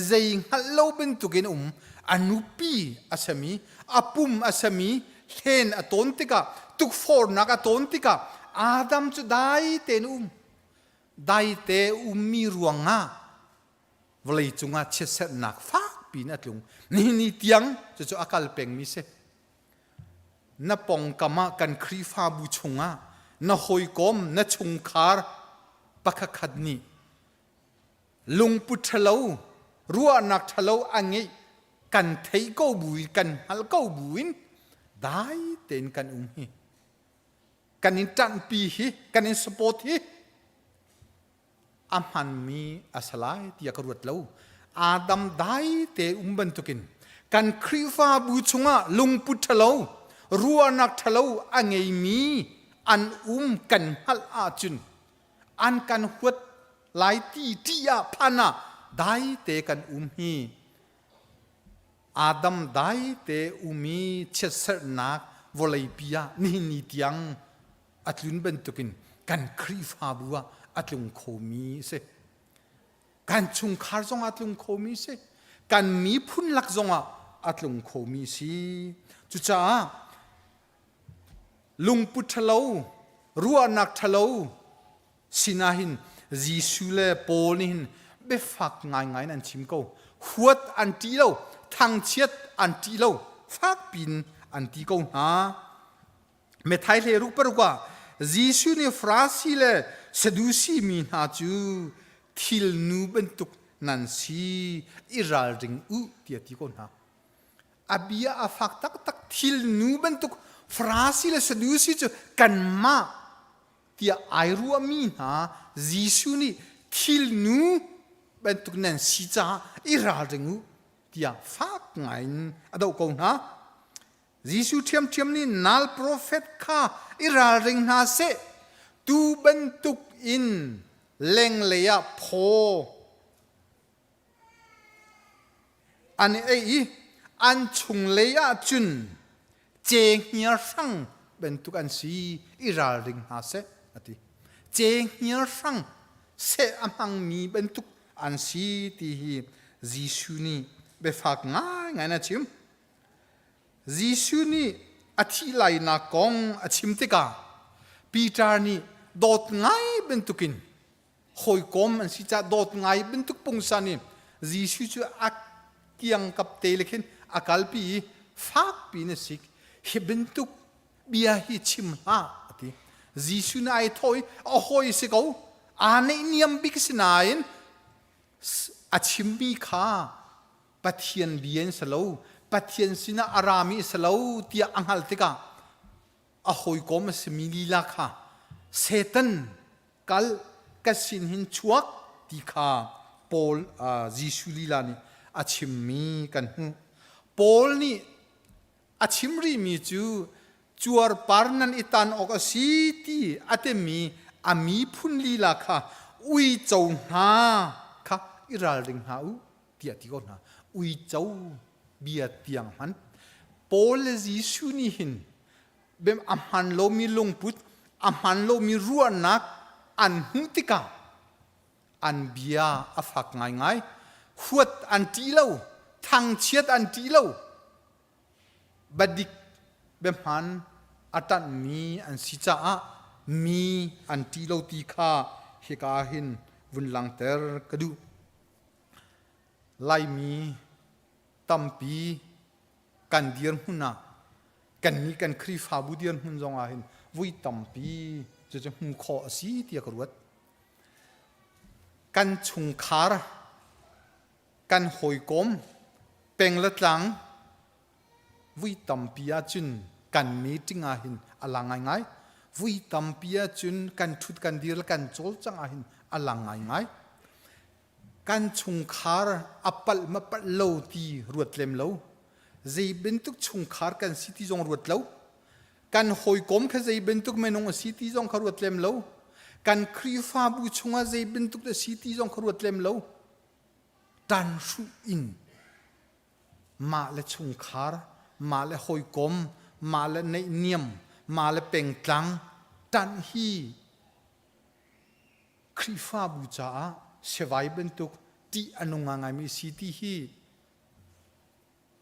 zei hngalh lo bantukin um a nupi a sami a pum a sami hlen a tawn tikah tukforhnak a tawn tikah Adam cu dai tein um daite ummi ruangah vawlei cungah chiatserhnak fakpi in a tlung nihin ni tiang cucu a kal pengmi si na pongkam ah kan Khrihfabu chungah na hawikom na chungkhar pakhatkhat nih lungput ṭhalo ruahnak ṭhalo a ngeih kan theih ko buin kan hngalh ko buin dai tein kan um hi kan in ṭanhpi hi kan in support hi a hmanmi a si lai tiah ka ruat lo Adam dai te um bantukin kan Khrihfabu chungah lungput ṭhalo ruahnak ṭhalo a ngeimi an um kan hngalh ahcun an kan huat lai ti ṭih ah phan ah dai te kan um hi Adam dai te um i chiatserhnak vawleipi ah nihin ni tiang a tlun bantukin kan Khrihfabu ah a tlung khomi a si. Kan chungkhar zong ah a tlung khomi a si. Kan miphun lak zong ah a tlung khomi a si. Cucaah lungput ṭhalo, ruahnak ṭhalo sinah hin Jesuh le Paul nih hin biafak ngaingai in an chim ko. Huat an ṭih lo, thangchiat an ṭih lo, fak piin an ti ko hna. Methai hle ruk paruk ah Jesuh nih Farasi le Sadusi mi hna cu thilnu bantuk nan si i ralring u tiah ti ko hna. A bia a fak taktak thilnu bantuk Farasi le Sadusi cu kanmah tiah ai ruahmi hna Jesuh nih thilnu bantuk nan si caah i ralring u tiah fak ngaiin a doh ko hna. Jesuh ṭhiamṭhiam nih nal profet kha i ralring hna seh tu bantuk in lenglei ah phaw an i ei i an chunglei ah cun cenghngia hrang bantuk an si i ralring hna seh a ti. Cenghngia hrang seh a hmangmi bantuk an si ti hi Jesuh nih biafak ngaingai in a chim. Jesuh nih a thih lainak kong a chim tikah Peter nih dawt ngai bantukin hawikom an si caah dawt ngai bantuk pungsan in Jesuh cu a kiangkap te le khin a kalpi i fakpi in a sik. Hi bantuk bia hi chim hlah a ti. Jesuh nih ai thawh i a hawi si ko aa neihniam bik si nain a chimmi kha Pathian bia in si lo Pathian sinah a rami si lo tiah a hngalh tikah a hawikom a simi lila kha Satan kal ka sin hin chuak ti kha Paul Jesuh lila nih a chimmi kan hmuh. Paul nih a chim rihmi cu cuarpar nan i tan awk a si ti a timi a miphun lila kha uico hna kha i ralring hna u tiah ti ko hna. Uico bia tiang hman. Paul le Jesuh nih hin bem a hman lomi lungput, a hman lomi ruahnak an hmuh tikah an bia a fak ngaingai. Huat an ṭih lo, thangchiat an ṭih lo. Badik biahman a ṭanhmi an si caah mi an ṭih lo ti kha hika ah hin vun langhter ka duh. Laimi tampi kan dirhmun ah kannih kan Khrihfabu dirhmun zong ah hin vui tampi cucu hmuh khawh a si tiah ka ruat. Kan chungkhar, kan hawikom, peng le tlang vui tampi ahcun kan meeting ah hin a lang ngaingai. Vui tampi ahcun kan ṭhut kan dir le kan cawlcangh ah hin a lang ngaingai. Kan chungkhar a palh ma palh lo ti ruat lem lo. Zei bantuk chungkhar kan si ti zong ruat lo. Kan hawikom kha zei bantuk minung a si ti zong kha ruat lem lo. Kan Khrihfabu chungah zei bantuk a si ti zong kha ruat lem lo. Tan hruh in mah le chungkhar, mah le hawikom, mah le neihniam, mah le pengtlang ṭanh hi Khrihfabu caah siavai bantuk ṭih a nung ngaingaimi si ti hi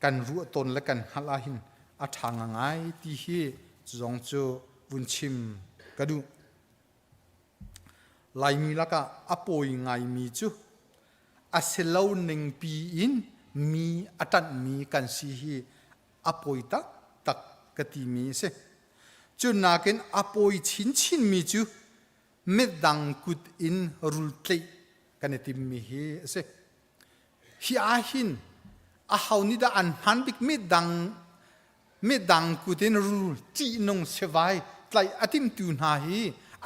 kan ruah tawn le kan hngalh ahhin a ṭha ngangai ti hi zong cu vun chim ka duh. Laimi lakah a pawi ngaimi cu a si lo ningpi in mi a ṭanhmi kan si hi a pawi taktak ka timi a si. Cu nakin a pawi chinchinmi cu midang kut in rul tlaih kan i timmi hi a si. Hi ahhin aho nih dah an hman bik midang midang kut in rul ṭihnung sivai tlaih a timtu hna hi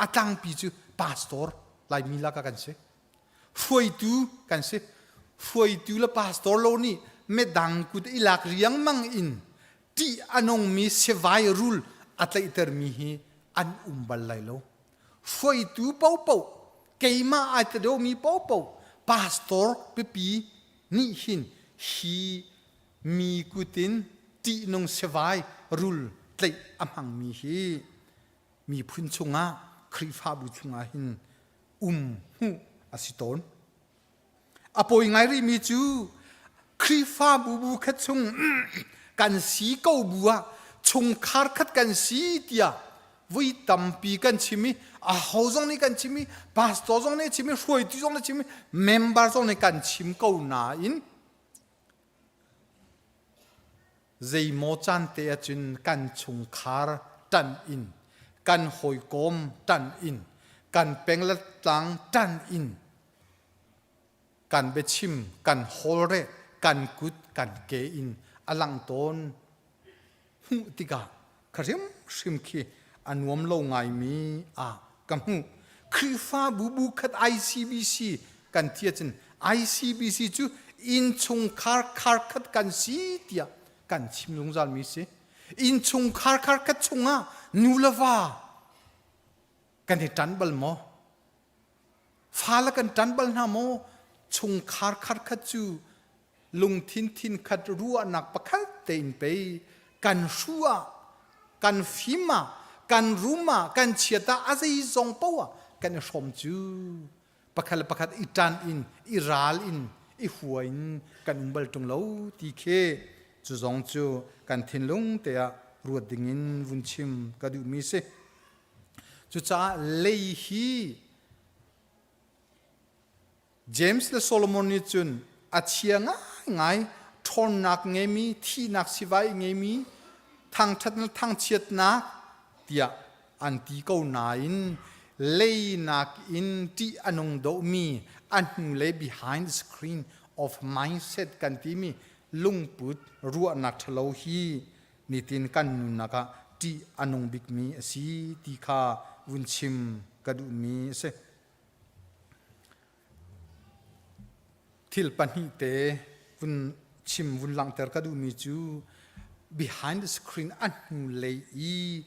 a tlangpi cu pastor Laimi lakah kan si. Hruaitu kan si. Hruaitu le pastor lo nih midang kut i lak riangmang in ṭih a nungmi sivai rul a tlaihtermi hi an um bal lai lo. Hruaitu paohpaoh, keimah ai ti deuhmi paohpaoh, pastor pipi nih hin hi mi kut in ṭihnung sivai rul tlaih a hmangmi hi miphun chungah Khrihfabu chungah hin um hmuh a si tawn. A pawi ngai rihmi cu Khrihfabu bu khat chung kan si ko bu ah chungkhar khat kan si tiah vui tampi kan chim i aho zong nih kan chim i pastor zong nih chim i hruaitu zong nih chim i member zong nih kan chim ko nain Zeimaw caan te ahcun kan chungkhar ṭanh in, kan hawikom ṭanh in, kan peng le tlang ṭanh in kan biachim, kan hawlreh, kan kut, kan ke in a lang tawn. Hmuh tikah kha hrimhrim khi a nuam lo ngaimi ah ka hmuh. Khrihfabu bu khat ICBC kan ti ahcun ICBC cu innchungkhar khar khat kan si tiah kan chim zungzalmi si. Innchungkhar khar khat chungah nu le va kan i ṭan bal maw? Fale kan ṭan bal hna maw? Chungkhar khar khat cu lungthin thin khat ruahnak pakhat tein pei kan hru ah kan fim ah kan rum ah kan chiat ah a zeizong paoh ah kan i hrawm cu pakhat le pakhat i ṭan in i ral in i hua in kan um bal ṭung lo ti khi cu zong cu kan thinlung te ah ruat ding in vun chim ka duhmi si. Cucaah lei hi James le Solomon nih cun a chia ngaingai. ṭhawnnak ngeimi, thihnak sivai ngeimi, thangṭhatnak thangchiatnak tiah an ti ko nain leinak in ṭih a nung deuhmi a hnulei behind the screen of mindset kan timi lungput ruahnak ṭhalo hi nitin kan nunnak ah ṭih a nung bikmi a si ti kha vun chim ka duhmi a si. Thil pahnihte vun chim vun langhter ka duhmi cu behind the screen a hnulei i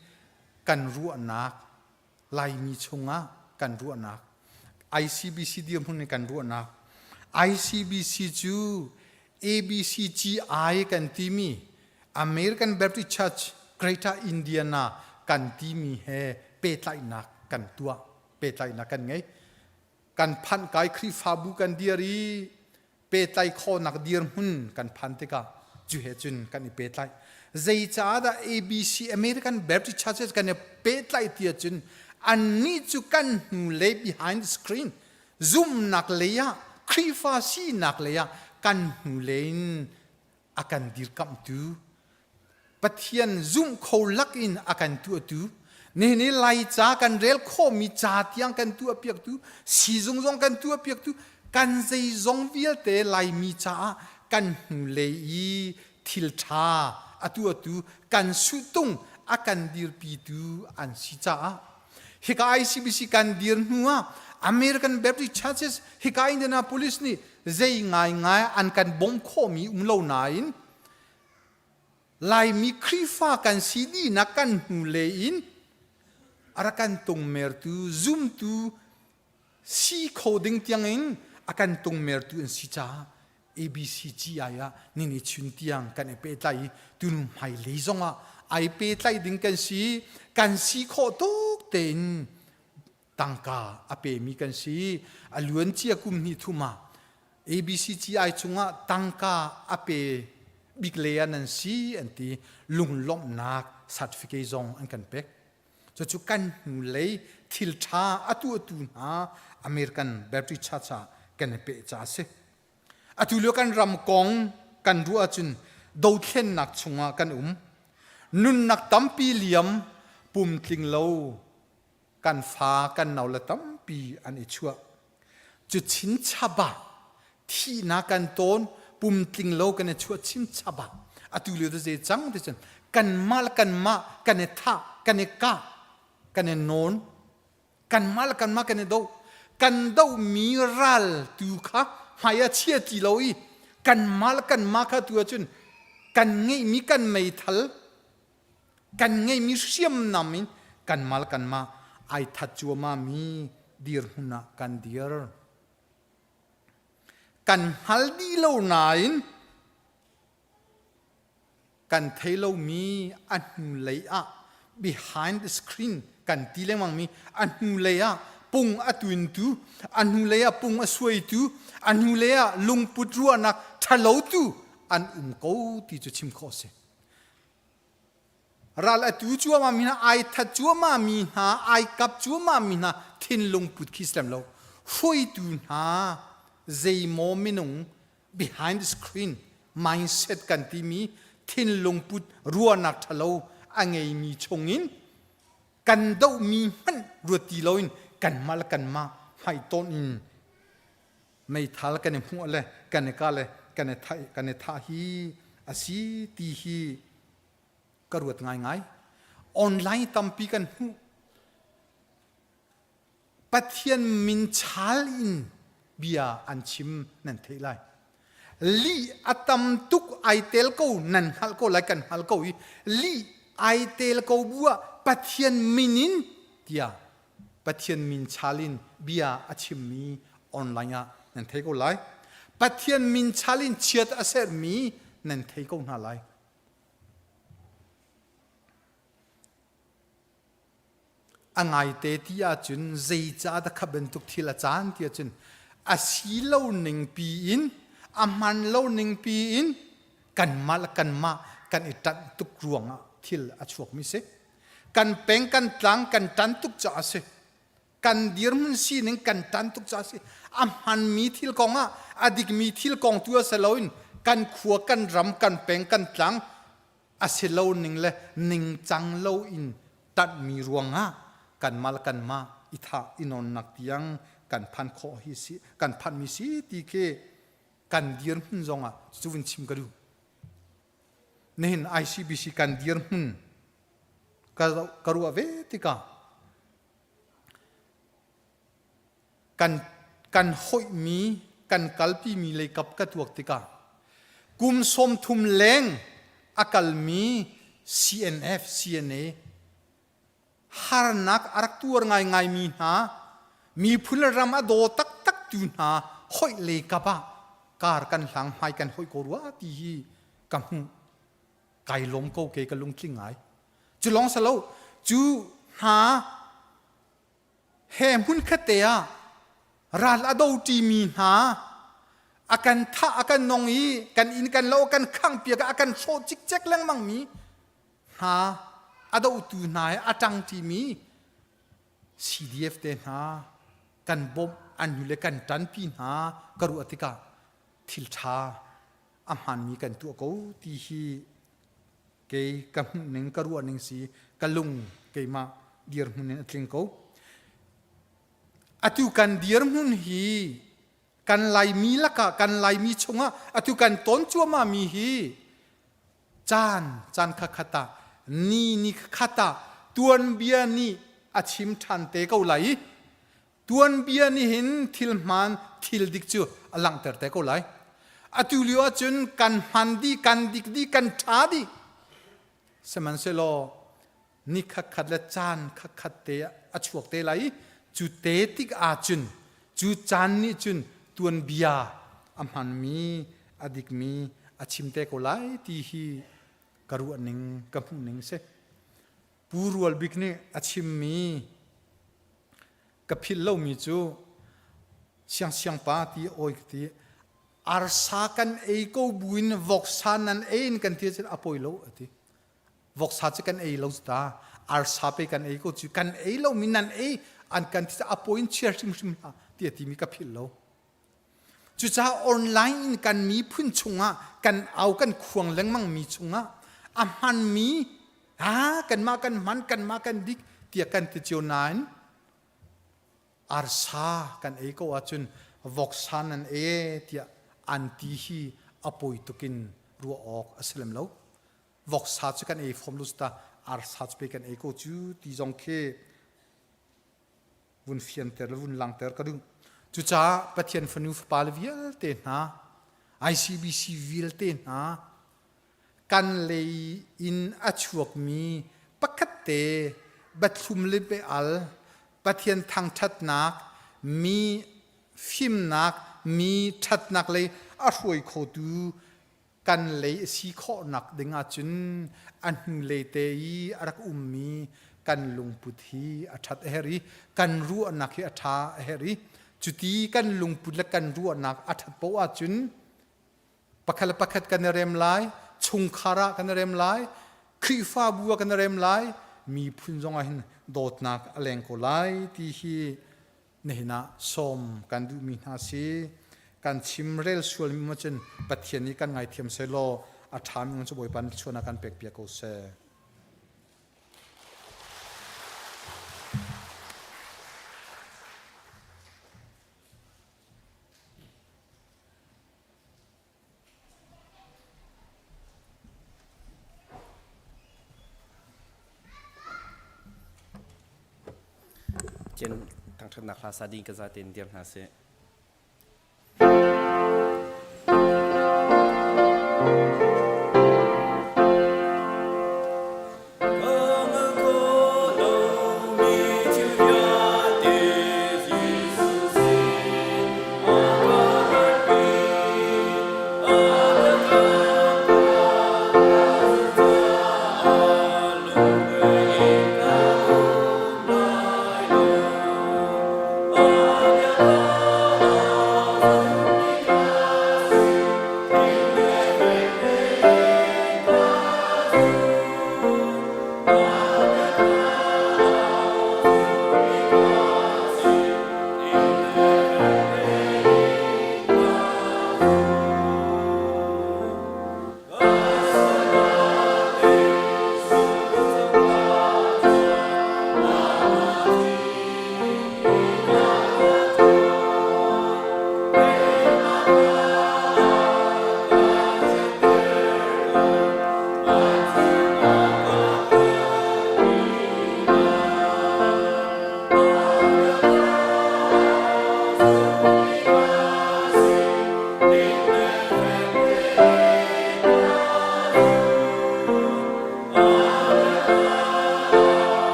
kan ruahnak Laimi chungah kan ruahnak ICBC dirhmun in kan ruahnak ICBC cu ABCGI kan timi American Baptist Church Greater Indiana kan timi he pehtlaihnak kan tuah pehtlaihnak kan ngei kan phanh kai Khrihfabu kan dir i pehtlai khawhnak dirhmun kan phan tikah cu he cun kan i pehtlai. Zeicaah dah ABC American Baptist Churches kan i pehtlai ti ahcun annih cu kan hnulei behind the screen zumhnak lei ah Khrihfa sinak lei ah kan hnulei in a kan dirkamhtu Pathian zumh kho lakin a kan tuahtu nihin i Laica kan rel khawhmi ca tiang kan tuahpiaktu siizung zong kan tuahpiaktu kan zeizong vialte Laimi caah kan hnulei i thil ṭha a tuahtu kan suttung a kan dirpitu an si caah hika ICBC kan dir hnu ah American Baptist Churches hika Indianapolis nih zei ngaingai an kan bawmh khawhmi um lo nain Laimi Khrihfa kan si dihnak kan hnulei in a rak kan tungmertu zumtu si kho ding tiangin a kan tungmertu an si caah ABCGI ah nini chun tiang kan i pehtlai i tunu hmailei zongah ai pehtlai ding kan si kan si khawh tuk tein tangka a pemi kan si a luancia kum hnih thum ah ABCGI chungah tangka a pe bik le ah nan si an ti lunglawmhnak certificate zong an kan pek cucu kan hnulei thil ṭha atu atu hna American Baptist Church ah kan i peh ca a si atu lio kan ram kong kan ruah ahcun dothlennak chungah kan um nunnak tampi liam pumtling lo kan fa kan no le tampi an i chuah cu chinchap ah thihnak kan tawn pumtling lo kan i chuah chinchap ah atu lio te zei cang ti cun kanmah le kanmah kan i thah kan i kah kan i nawn kanmah le kanmah kan i do kan dohmi ral tu kha hmai ah chia ti lo i kanmah le kanmah kha tu ahcun kan ngeihmi kan meithal kan ngeihmi hriamnam in kanmah le kanmah ai that cuahmah mi dirhmun ah kan dir. Kan hngal dih lo nain kan thei lomi a hnulei ah behind the screen kan ti lengmang mi a hnulei ah pung a tuintu a hnulei ah pung a suaitu a hnulei ah lungput ruahnak ṭhalotu an um ko ti cu chim khawh a si. Ral a tu cuahmah mi hna, ai that cuahmah mi hna, ai kap cuahmah mi hna thinlung put khi si lo. Hruaitu hna zeimaw minung behind the screen mindset kan timi thinlung put ruahnak ṭhalo a ngeimi chungin kan dohmi hmanh ruat ti loin kanmah le kanmah hmaitonh in meithal kan i hmuh le kan i kah le kan i thah kan i thah hi a si ti hi ka ruat ngaingai. Online tampi kan hmuh. Pathian min chal in bia an chim nan theih lai. Lih a tam tuk ai tel ko nan hngalh ko lai kan hngal ko i lih ai tel ko bu ah Pathian min in tiah Pathian min chal in bia a chimmi online ah nan thei ko lai. Pathian min chal in chiat a sermi nan thei ko hna lai. A ngaite ti ahcun zeicah dah kha bantuk thil a caan ti ahcun a si lo ning pi in a hman lo ning pi in kanmah le kanmah kan i ṭanh tuk ruangah thil a chuakmi si. Kan peng kan tlang kan ṭan tuk caah a si. Kan dirhmun sining kan ṭan tuk caah a si. A hmanmi thil kong ah a dikmi thil kong tu a si loin Kan khua, kan ram, kan peng, kan tlang a si lo ning le ningcang lo in ṭanhmi ruangah kanmah le kanmah i thah i nawnnak tiang kan phan khawh hi si kan phanhmi si ti khi kan dirhmun zongah cu vun chim ka duh. Nihin ICBC kan dirhmun ka ruah ve tikah kan kan hoihmi kan kalpimi leikap ka tuak tikah kum 30 leng a kalmi CNF CNA harnak a rak tuar ngaingaimi hna miphun le ram a daw taktak tu hna hoih leikap ah kar kan hlang hmai kan hoih ko rua ti hi ka hmuh. Kai lawm ko ke ka lungtling ngai. Cu lawng salo cu hna he hmun khat te ah ral a do ṭimi hna a kan thah a kan nong i kan inn kan lo kan khangh piak a kan hrawh cikcek lengmang mi hna a dotu hna he a ṭang ṭimi CDF te hna kan bawmh an hnu le kan ṭanpi hna ka ruah tikah thil ṭha a hmaanmi kan tuah ko ti hi kei ka hmuhning ka ruahning si ka lung keimah dirhmun in a tling ko. Atu kan dirhmun hi kan Laimi lakah kan Laimi chungah atu kan ton cuahmah mi hi caan caan khatkhat ah ni ni khat ah tuanbia nih a chim ṭhan te ko lai i tuanbia nih hin thil hmaan thil dik cu a langhter te ko lai. Atu lio ahcun kan hman dih kan dik dih kan ṭha dih. Sihmanhsehlaw ni khatkhat le caan khatkhat te a chuak te lai i cu te tik ahcun cu caan nih cun tuanbia a hmanmi a dikmi a chim te ko lai ti hi ka ruahning ka hmuhning si. Pu Rual Bik nih a chimmi ka philh lomi cu siangsiang pa ti awi ka ti arsa kan ei ko buin voksa nan ei in kan ti cun a poi lo a ti. Voksa cu kan ei lo ta arsa pe kan ei ko cu kan ei lomi nan ei an kan ti a poi in chia hrimhrim hlah ti a timi ka philh lo. Cucaah online in kan miphun chungah kan au kan khuang lengmang mi chungah a hmanmi ah kanmah kan hman kanmah kan dik tiah kan ti cio nain arsa kan ei ko ahcun voksa nan ei tiah an ti hi a poi tukin ruah awk a si lem lo. Voksa cu kan ei fom lu ta arsa cu pe kan ei ko cu ti zong khi vun fianter le vun langter ka duh. Cucaah Pathian fanu fapa le vialte hna, ICBC vialte hna, kan lei in a chuakmi pakhat te bathlum le be-al, Pathian thangṭhatnak, mi fimnak, mi ṭhatnak lei a hruai khotu kan lei a si khawhnak ding ahcun a hnulei te i a rak ummi kan lungput hi a ṭhat a herh i kan ruahnak hi a ṭha a herh i cuti kan lungput le kan ruahnak a ṭhat paoh ahcun pakhat le pakhat kan i rem lai, chungkhar ah kan i rem lai, Khrihfabu ah kan i rem lai, miphun zong ah hin dawtnak a leng ko lai ti hi nihin ah sawm kan duhmi hna si. Kan chim rel sualmi um ahcun Pathian nih kan ngaithiam sehlaw a ṭhami um cu Bawipa nih chuan ah kan pek piak ko seh. Cun thangṭhatnak hla sa ding ka zatein dir hna sih.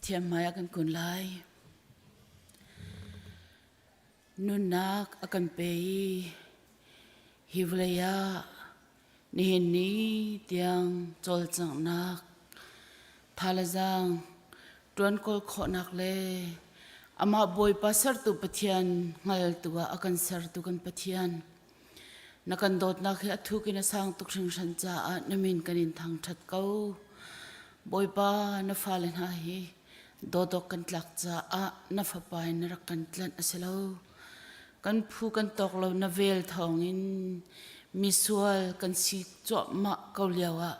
Pathian hmai ah kan kun lai. Nunnak a kan pe i hi vawlei ah nihin ni tiang cawlcanghnak tha le zaang ṭuan kawl khawhnak le amah Bawipa sertu Pathian hngaltu ah a kan sertu kan Pathian Na kan dawtnak hi a thuk in a sang tuk hringhran caah na min kan in thangṭhat ko. Bawipa, na fale hna hi dawt awk kan tlak caah na fapa in na rak kan tlanh a si lo. Kan phu kan tawk lo na vel thawngin misual kan si cuahmah ko lio ah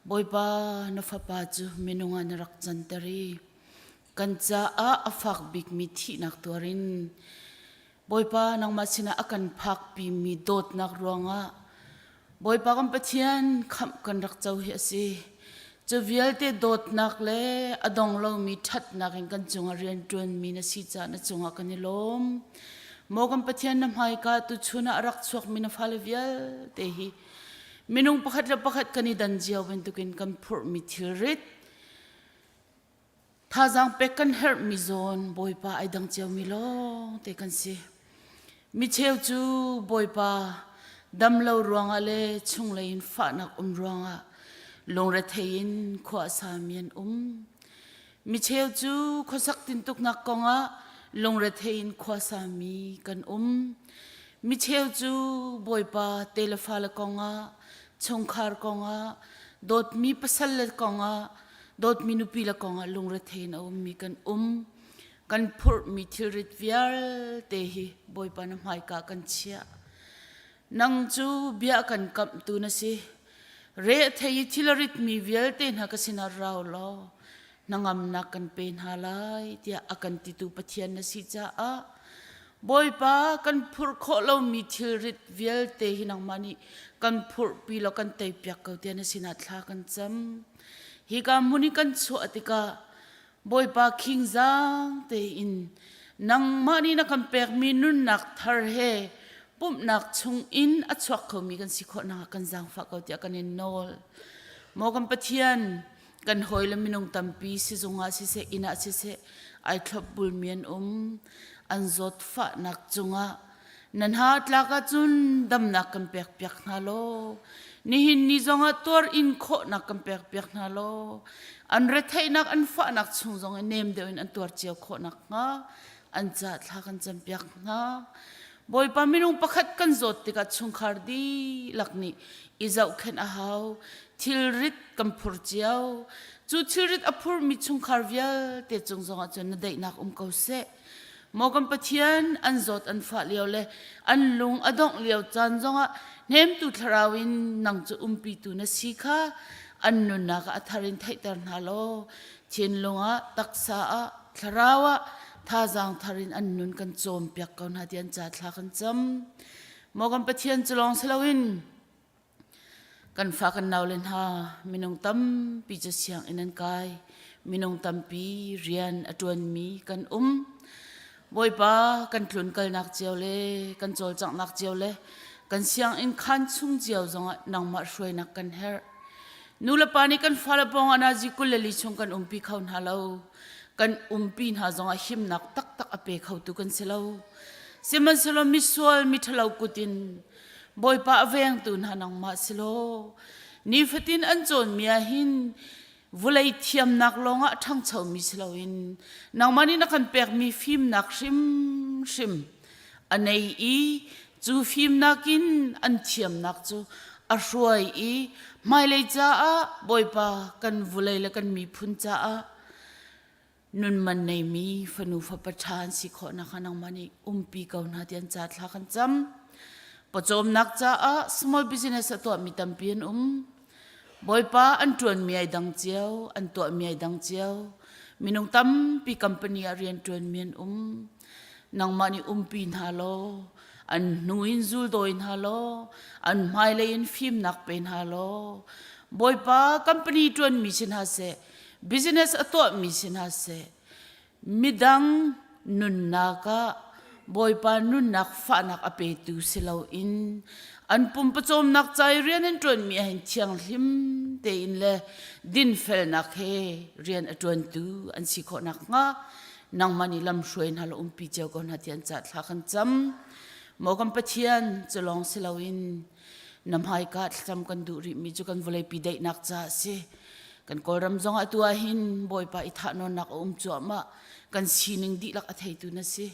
Bawipa, na fapa cu minung ah na rak canter i kan caah a fak bikmi thihnak tuar in Bawipa nangmah sinah a kan phakpimi dawtnak ruangah Bawipa kan Pathian khamh kan rak co hi a si. Cu vialte dawtnak le a dong lomi ṭhatnak in kan cungah rianṭuanmi na si caah na cungah kan i lawm. Maw kan Pathian na hmaika tuchun ah a rak chuakmi na fale vialte hi minung pakhat le pakhat kan i dan cio bantukin kan phurhmi thilrit Thazaang pek kan herhmi zawn Bawipa ai dang ciomi lawngte kan si. Micheu cu Bawipa dam lo ruangah le chunglei in fahnak um ruangah lungrethei in khua a sami an um. Micheu cu khuasak tintuknak kongah lungrethei in khua sami kan um. Micheu cu Bawipa telefa le kongah, chungkhar kongah, dawtmi pasal le kongah Dawtmi nupi le kongah lungrethei in a ummi kan um. Kan phurhmi thilrit vialte hi Bawipa na hmaika kan chiah. Nang cu bia kan kamhtu na si. Re a thei i thil a ritmi vialte hna ka sinah rau law hnangamnak kan pe hna lai tiah a kan titu Pathian na si caah Bawipa kan phurh khawh lomi thilrit vialte hi nangmah nih kan phurhpi law kan teipiak ko tiah na sinah thla kan cam. Hika hmun i kan chuah tikah Bawipa khingzang tein nangmah nih na kan pekmi nunnak thar he pumhnak chung in a chuak khomi kan si khawh nakhnga kan zaangfah ko tiah kan in nawl. Maw kan Pathian, kan hawile minung tampi sizung ah siseh, inn ah siseh, ai thlopbulmi an um. An zawtfahnak cungah Nan ha tlak ahcun damnak kan pekpiak hna law, nihin ni zongah tuar in khawhnak kan pekpiak hna law, an retheihnak an fahnak chung zong i nem deuh in an tuar cio khawh nakhnga an ca thla kan campiak hna. Bawipa minung pakhat kan zawt tikah chungkhar dihlak nih i zohkhenh a hau. Thilrit kan phur cio. Cu thilrit a phurmi chungkhar vialte cung zongah cun na daihnak um ko seh. Maw kan Pathian an zawt an fah lio le an lung a dongh lio caan zongah hnemtu thlarau in nang cu umpitu na si kha an nunnak ah a thar in theihter hna law thinlung ah taksa ah thlarau ah thazaang thar in an nun kan cawmpiak ko hna ti an ca thla kan cam. Maw kan Pathian cu lawng si loin Kan fa kan naule hna minung tampi cu sianginn an kai. Minung tampi rian a ṭuanmi kan um. Bawipa kan tlunkalnak cio le kan cawlcanghnak cio le kan sianginn khaan chung cio zongah nangmah hruainak kan herh. Nulepa nih kan fale pawngah nazi 24 chung kan umpi kho hna lo. Kan umpi hna zongah himnak taktak a pe khotu kan si lo. Sihmanhsehlaw misual miṭhalo kut in Bawipa a vengtu hna nangmah si law nifatin an cawnmi ah hin vulei thiamnak lawngah a ṭhangchomi si loin nangmah nih na kan pekmi fimnak hrimhrim a nei i cu fimnak in an thiamnak cu a hruai i hmailei caah Bawipa kan vulei le kan miphun caah Nun man neimi fanu fapa ṭha an si khawh nakhnga nangmah nih umpi ko hna ti an ca thla kan cam. Pawcawmnak caah small business a tuahmi tampi an um. Bawipa an ṭuanmi ai dang cio, an tuahmi ai dang cio. Minung tampi company ah rian ṭuanmi an um. Nangmah nih umpi hna law, an hnu in zuldawi hna law, an hmailei in fimnak pe hna law, Bawipa company ṭuanmi si hna seh, business a tuahmi si hna seh midang nunnak ah Bawipa nunnak fahnak a petu si loin an pum pawcawmnak ca i rian an ṭuanmi ah hin thianghlim tein le dinfelnak he rian a ṭuantu an si khawh nakhnga nangmah nih lamhruai hna law umpi cio ko hna tiah an ca thla kan cam. Maw kan Pathian, cu lawng si loin na hmaika thlacam kan duh rihmi cu kan vawleipi daihnak caah a si. Kan Kawlram zong atu ah hin Bawipa i thahnawnnak a um cuahmah. Kan sining dihlak a theitu na si.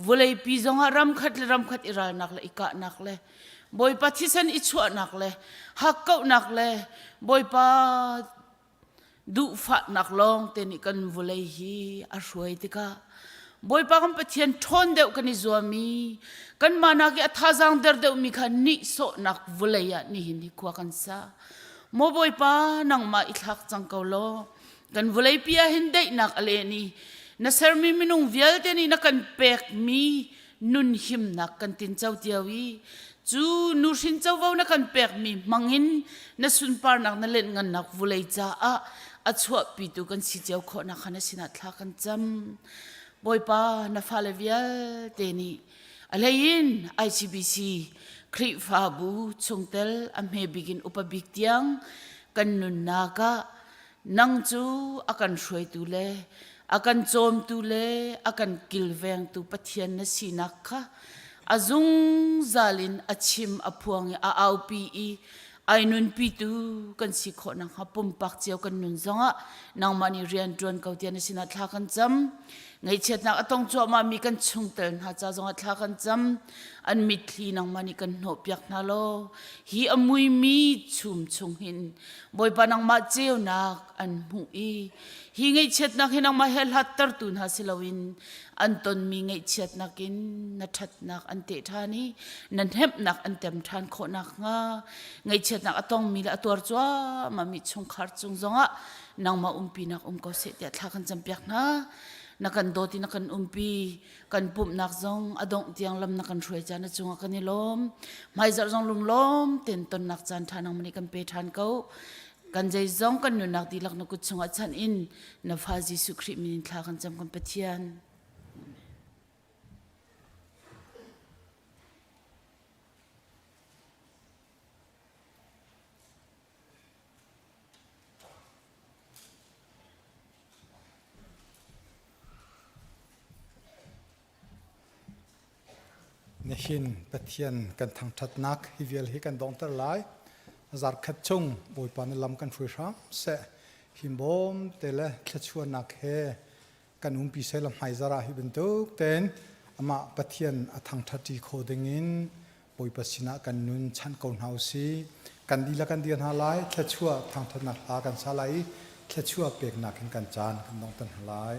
Vawleipi zongah ramkhat le ramkhat i ralnak le i kahnak le Bawipa thisen i chuahnak le hakkauhnak le Bawipa duhfahnak lawng te nih kan vawlei hi a hruai tikah Bawipa kan Pathian ṭhawn deuh kan i zuam i kanmah nak i a thazaang der deuhmi kha nihsawhnak vawlei ah nihin hi khua kan sa. Maw Bawipa nangmah i thlak cang ko law kan vawleipi ah hin daihnak a len i na sermi minung vialte nih na kan pekmi nun himnak kan tinco cio i cu nuhrin covo na kan pekmi hmangin na sunparnak na lenhngannak vulei caah a chuahpitu kan si cio khawhnak kha na sinah thla kan cam. Bawipa na fale vialte nih a hleiin ICBC Khrihfabu chungtel a hme bik in upa bik tiang kan nunnak ah Nang cu a kan hruaitu le a kan cawmtu le a kan kilvengtu Pathian na sinak kha a zungzal in a chim a phuang i a aupi i ai nunpitu kan si khawh nakhnga pumpak cio kan nun zongah nangmah nih rian ṭuan ko tiah na sinah thla kan cam. Ngaihchiatnak a tong cuahmahmi kan chungtel hna ca zongah thla kan cam. An mitthli nangmah nih kan hnawhpiak hna law hi a muimi chum chung hin Bawipa nangmah ceunak an hmuh i hi ngaihchiatnak hi nangmah he hlattertu hna si loin an tonmi ngaihchiatnak in na ṭhatnak an teh ṭhan i na hnemhnak an tem ṭhan khawh nakhnga ngaihchiatnak a tongmi le a tuar cuahmahmi chungkhar cung zongah nangmah umpinak um ko seh tiah thla kan campiak hna. Na kan dawt i na kan umpi kan pumhnak zong a dongh tiang lam na kan hruai caan na cungah kan i lawm. Hmaizarh zong lunglawm ten tonnak caan ṭha nangmah nih kan pe ṭhan ko. Kan zeizong kan nunnak dihlak na kut chungah chanh in na fa Jesuh Khrih min in thla kan cam kan Pathian. Nihin Pathian kan thangṭhatnak hi vial hi kan donghter lai. Zarkhat chung Bawipa na lam kan hruai hram seh. Himbawm te le thluachuahnak he kan umpi seh la hmaizarh ah hi bantuk tein amah Pathian a thangṭhatṭi kho dingin Bawipa sinah kan nun chanh ko hna usih. Kan dihlak kan dir hna lai, thluachuah thangṭhatnak hla kan sa lai i thluachuah peknak in kan caan kan donghter hna lai.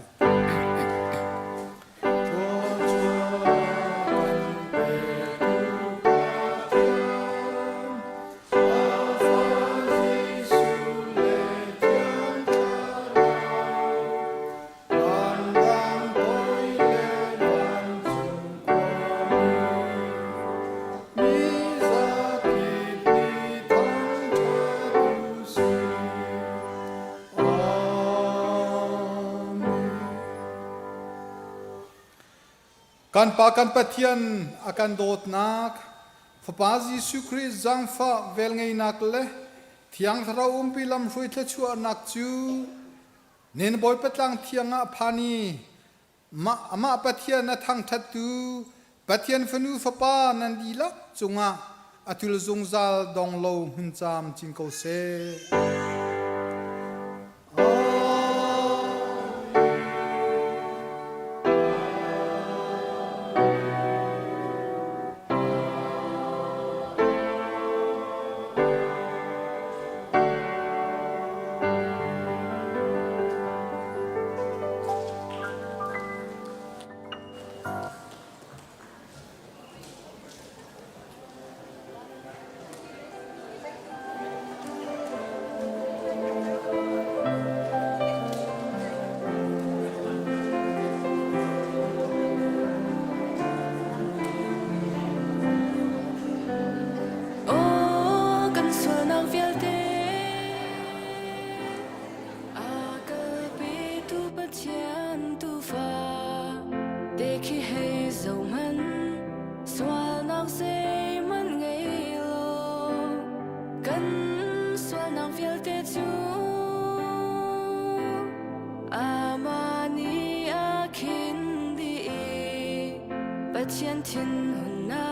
Kan Pa kan Pathian a kan dawtnak, Fapa Jesuh Khrih zaangfah velngeihnak le Thiang Thlarau umpi lamhruai thluachuahnak cu Nen Bawipa tlang thiang ah phan i amah Pathian a thangṭhattu Pathian fanu fapa nan dihlak cungah a tul zungzal dong lo hmun caam cin ko seh. Pathian thinhunnak.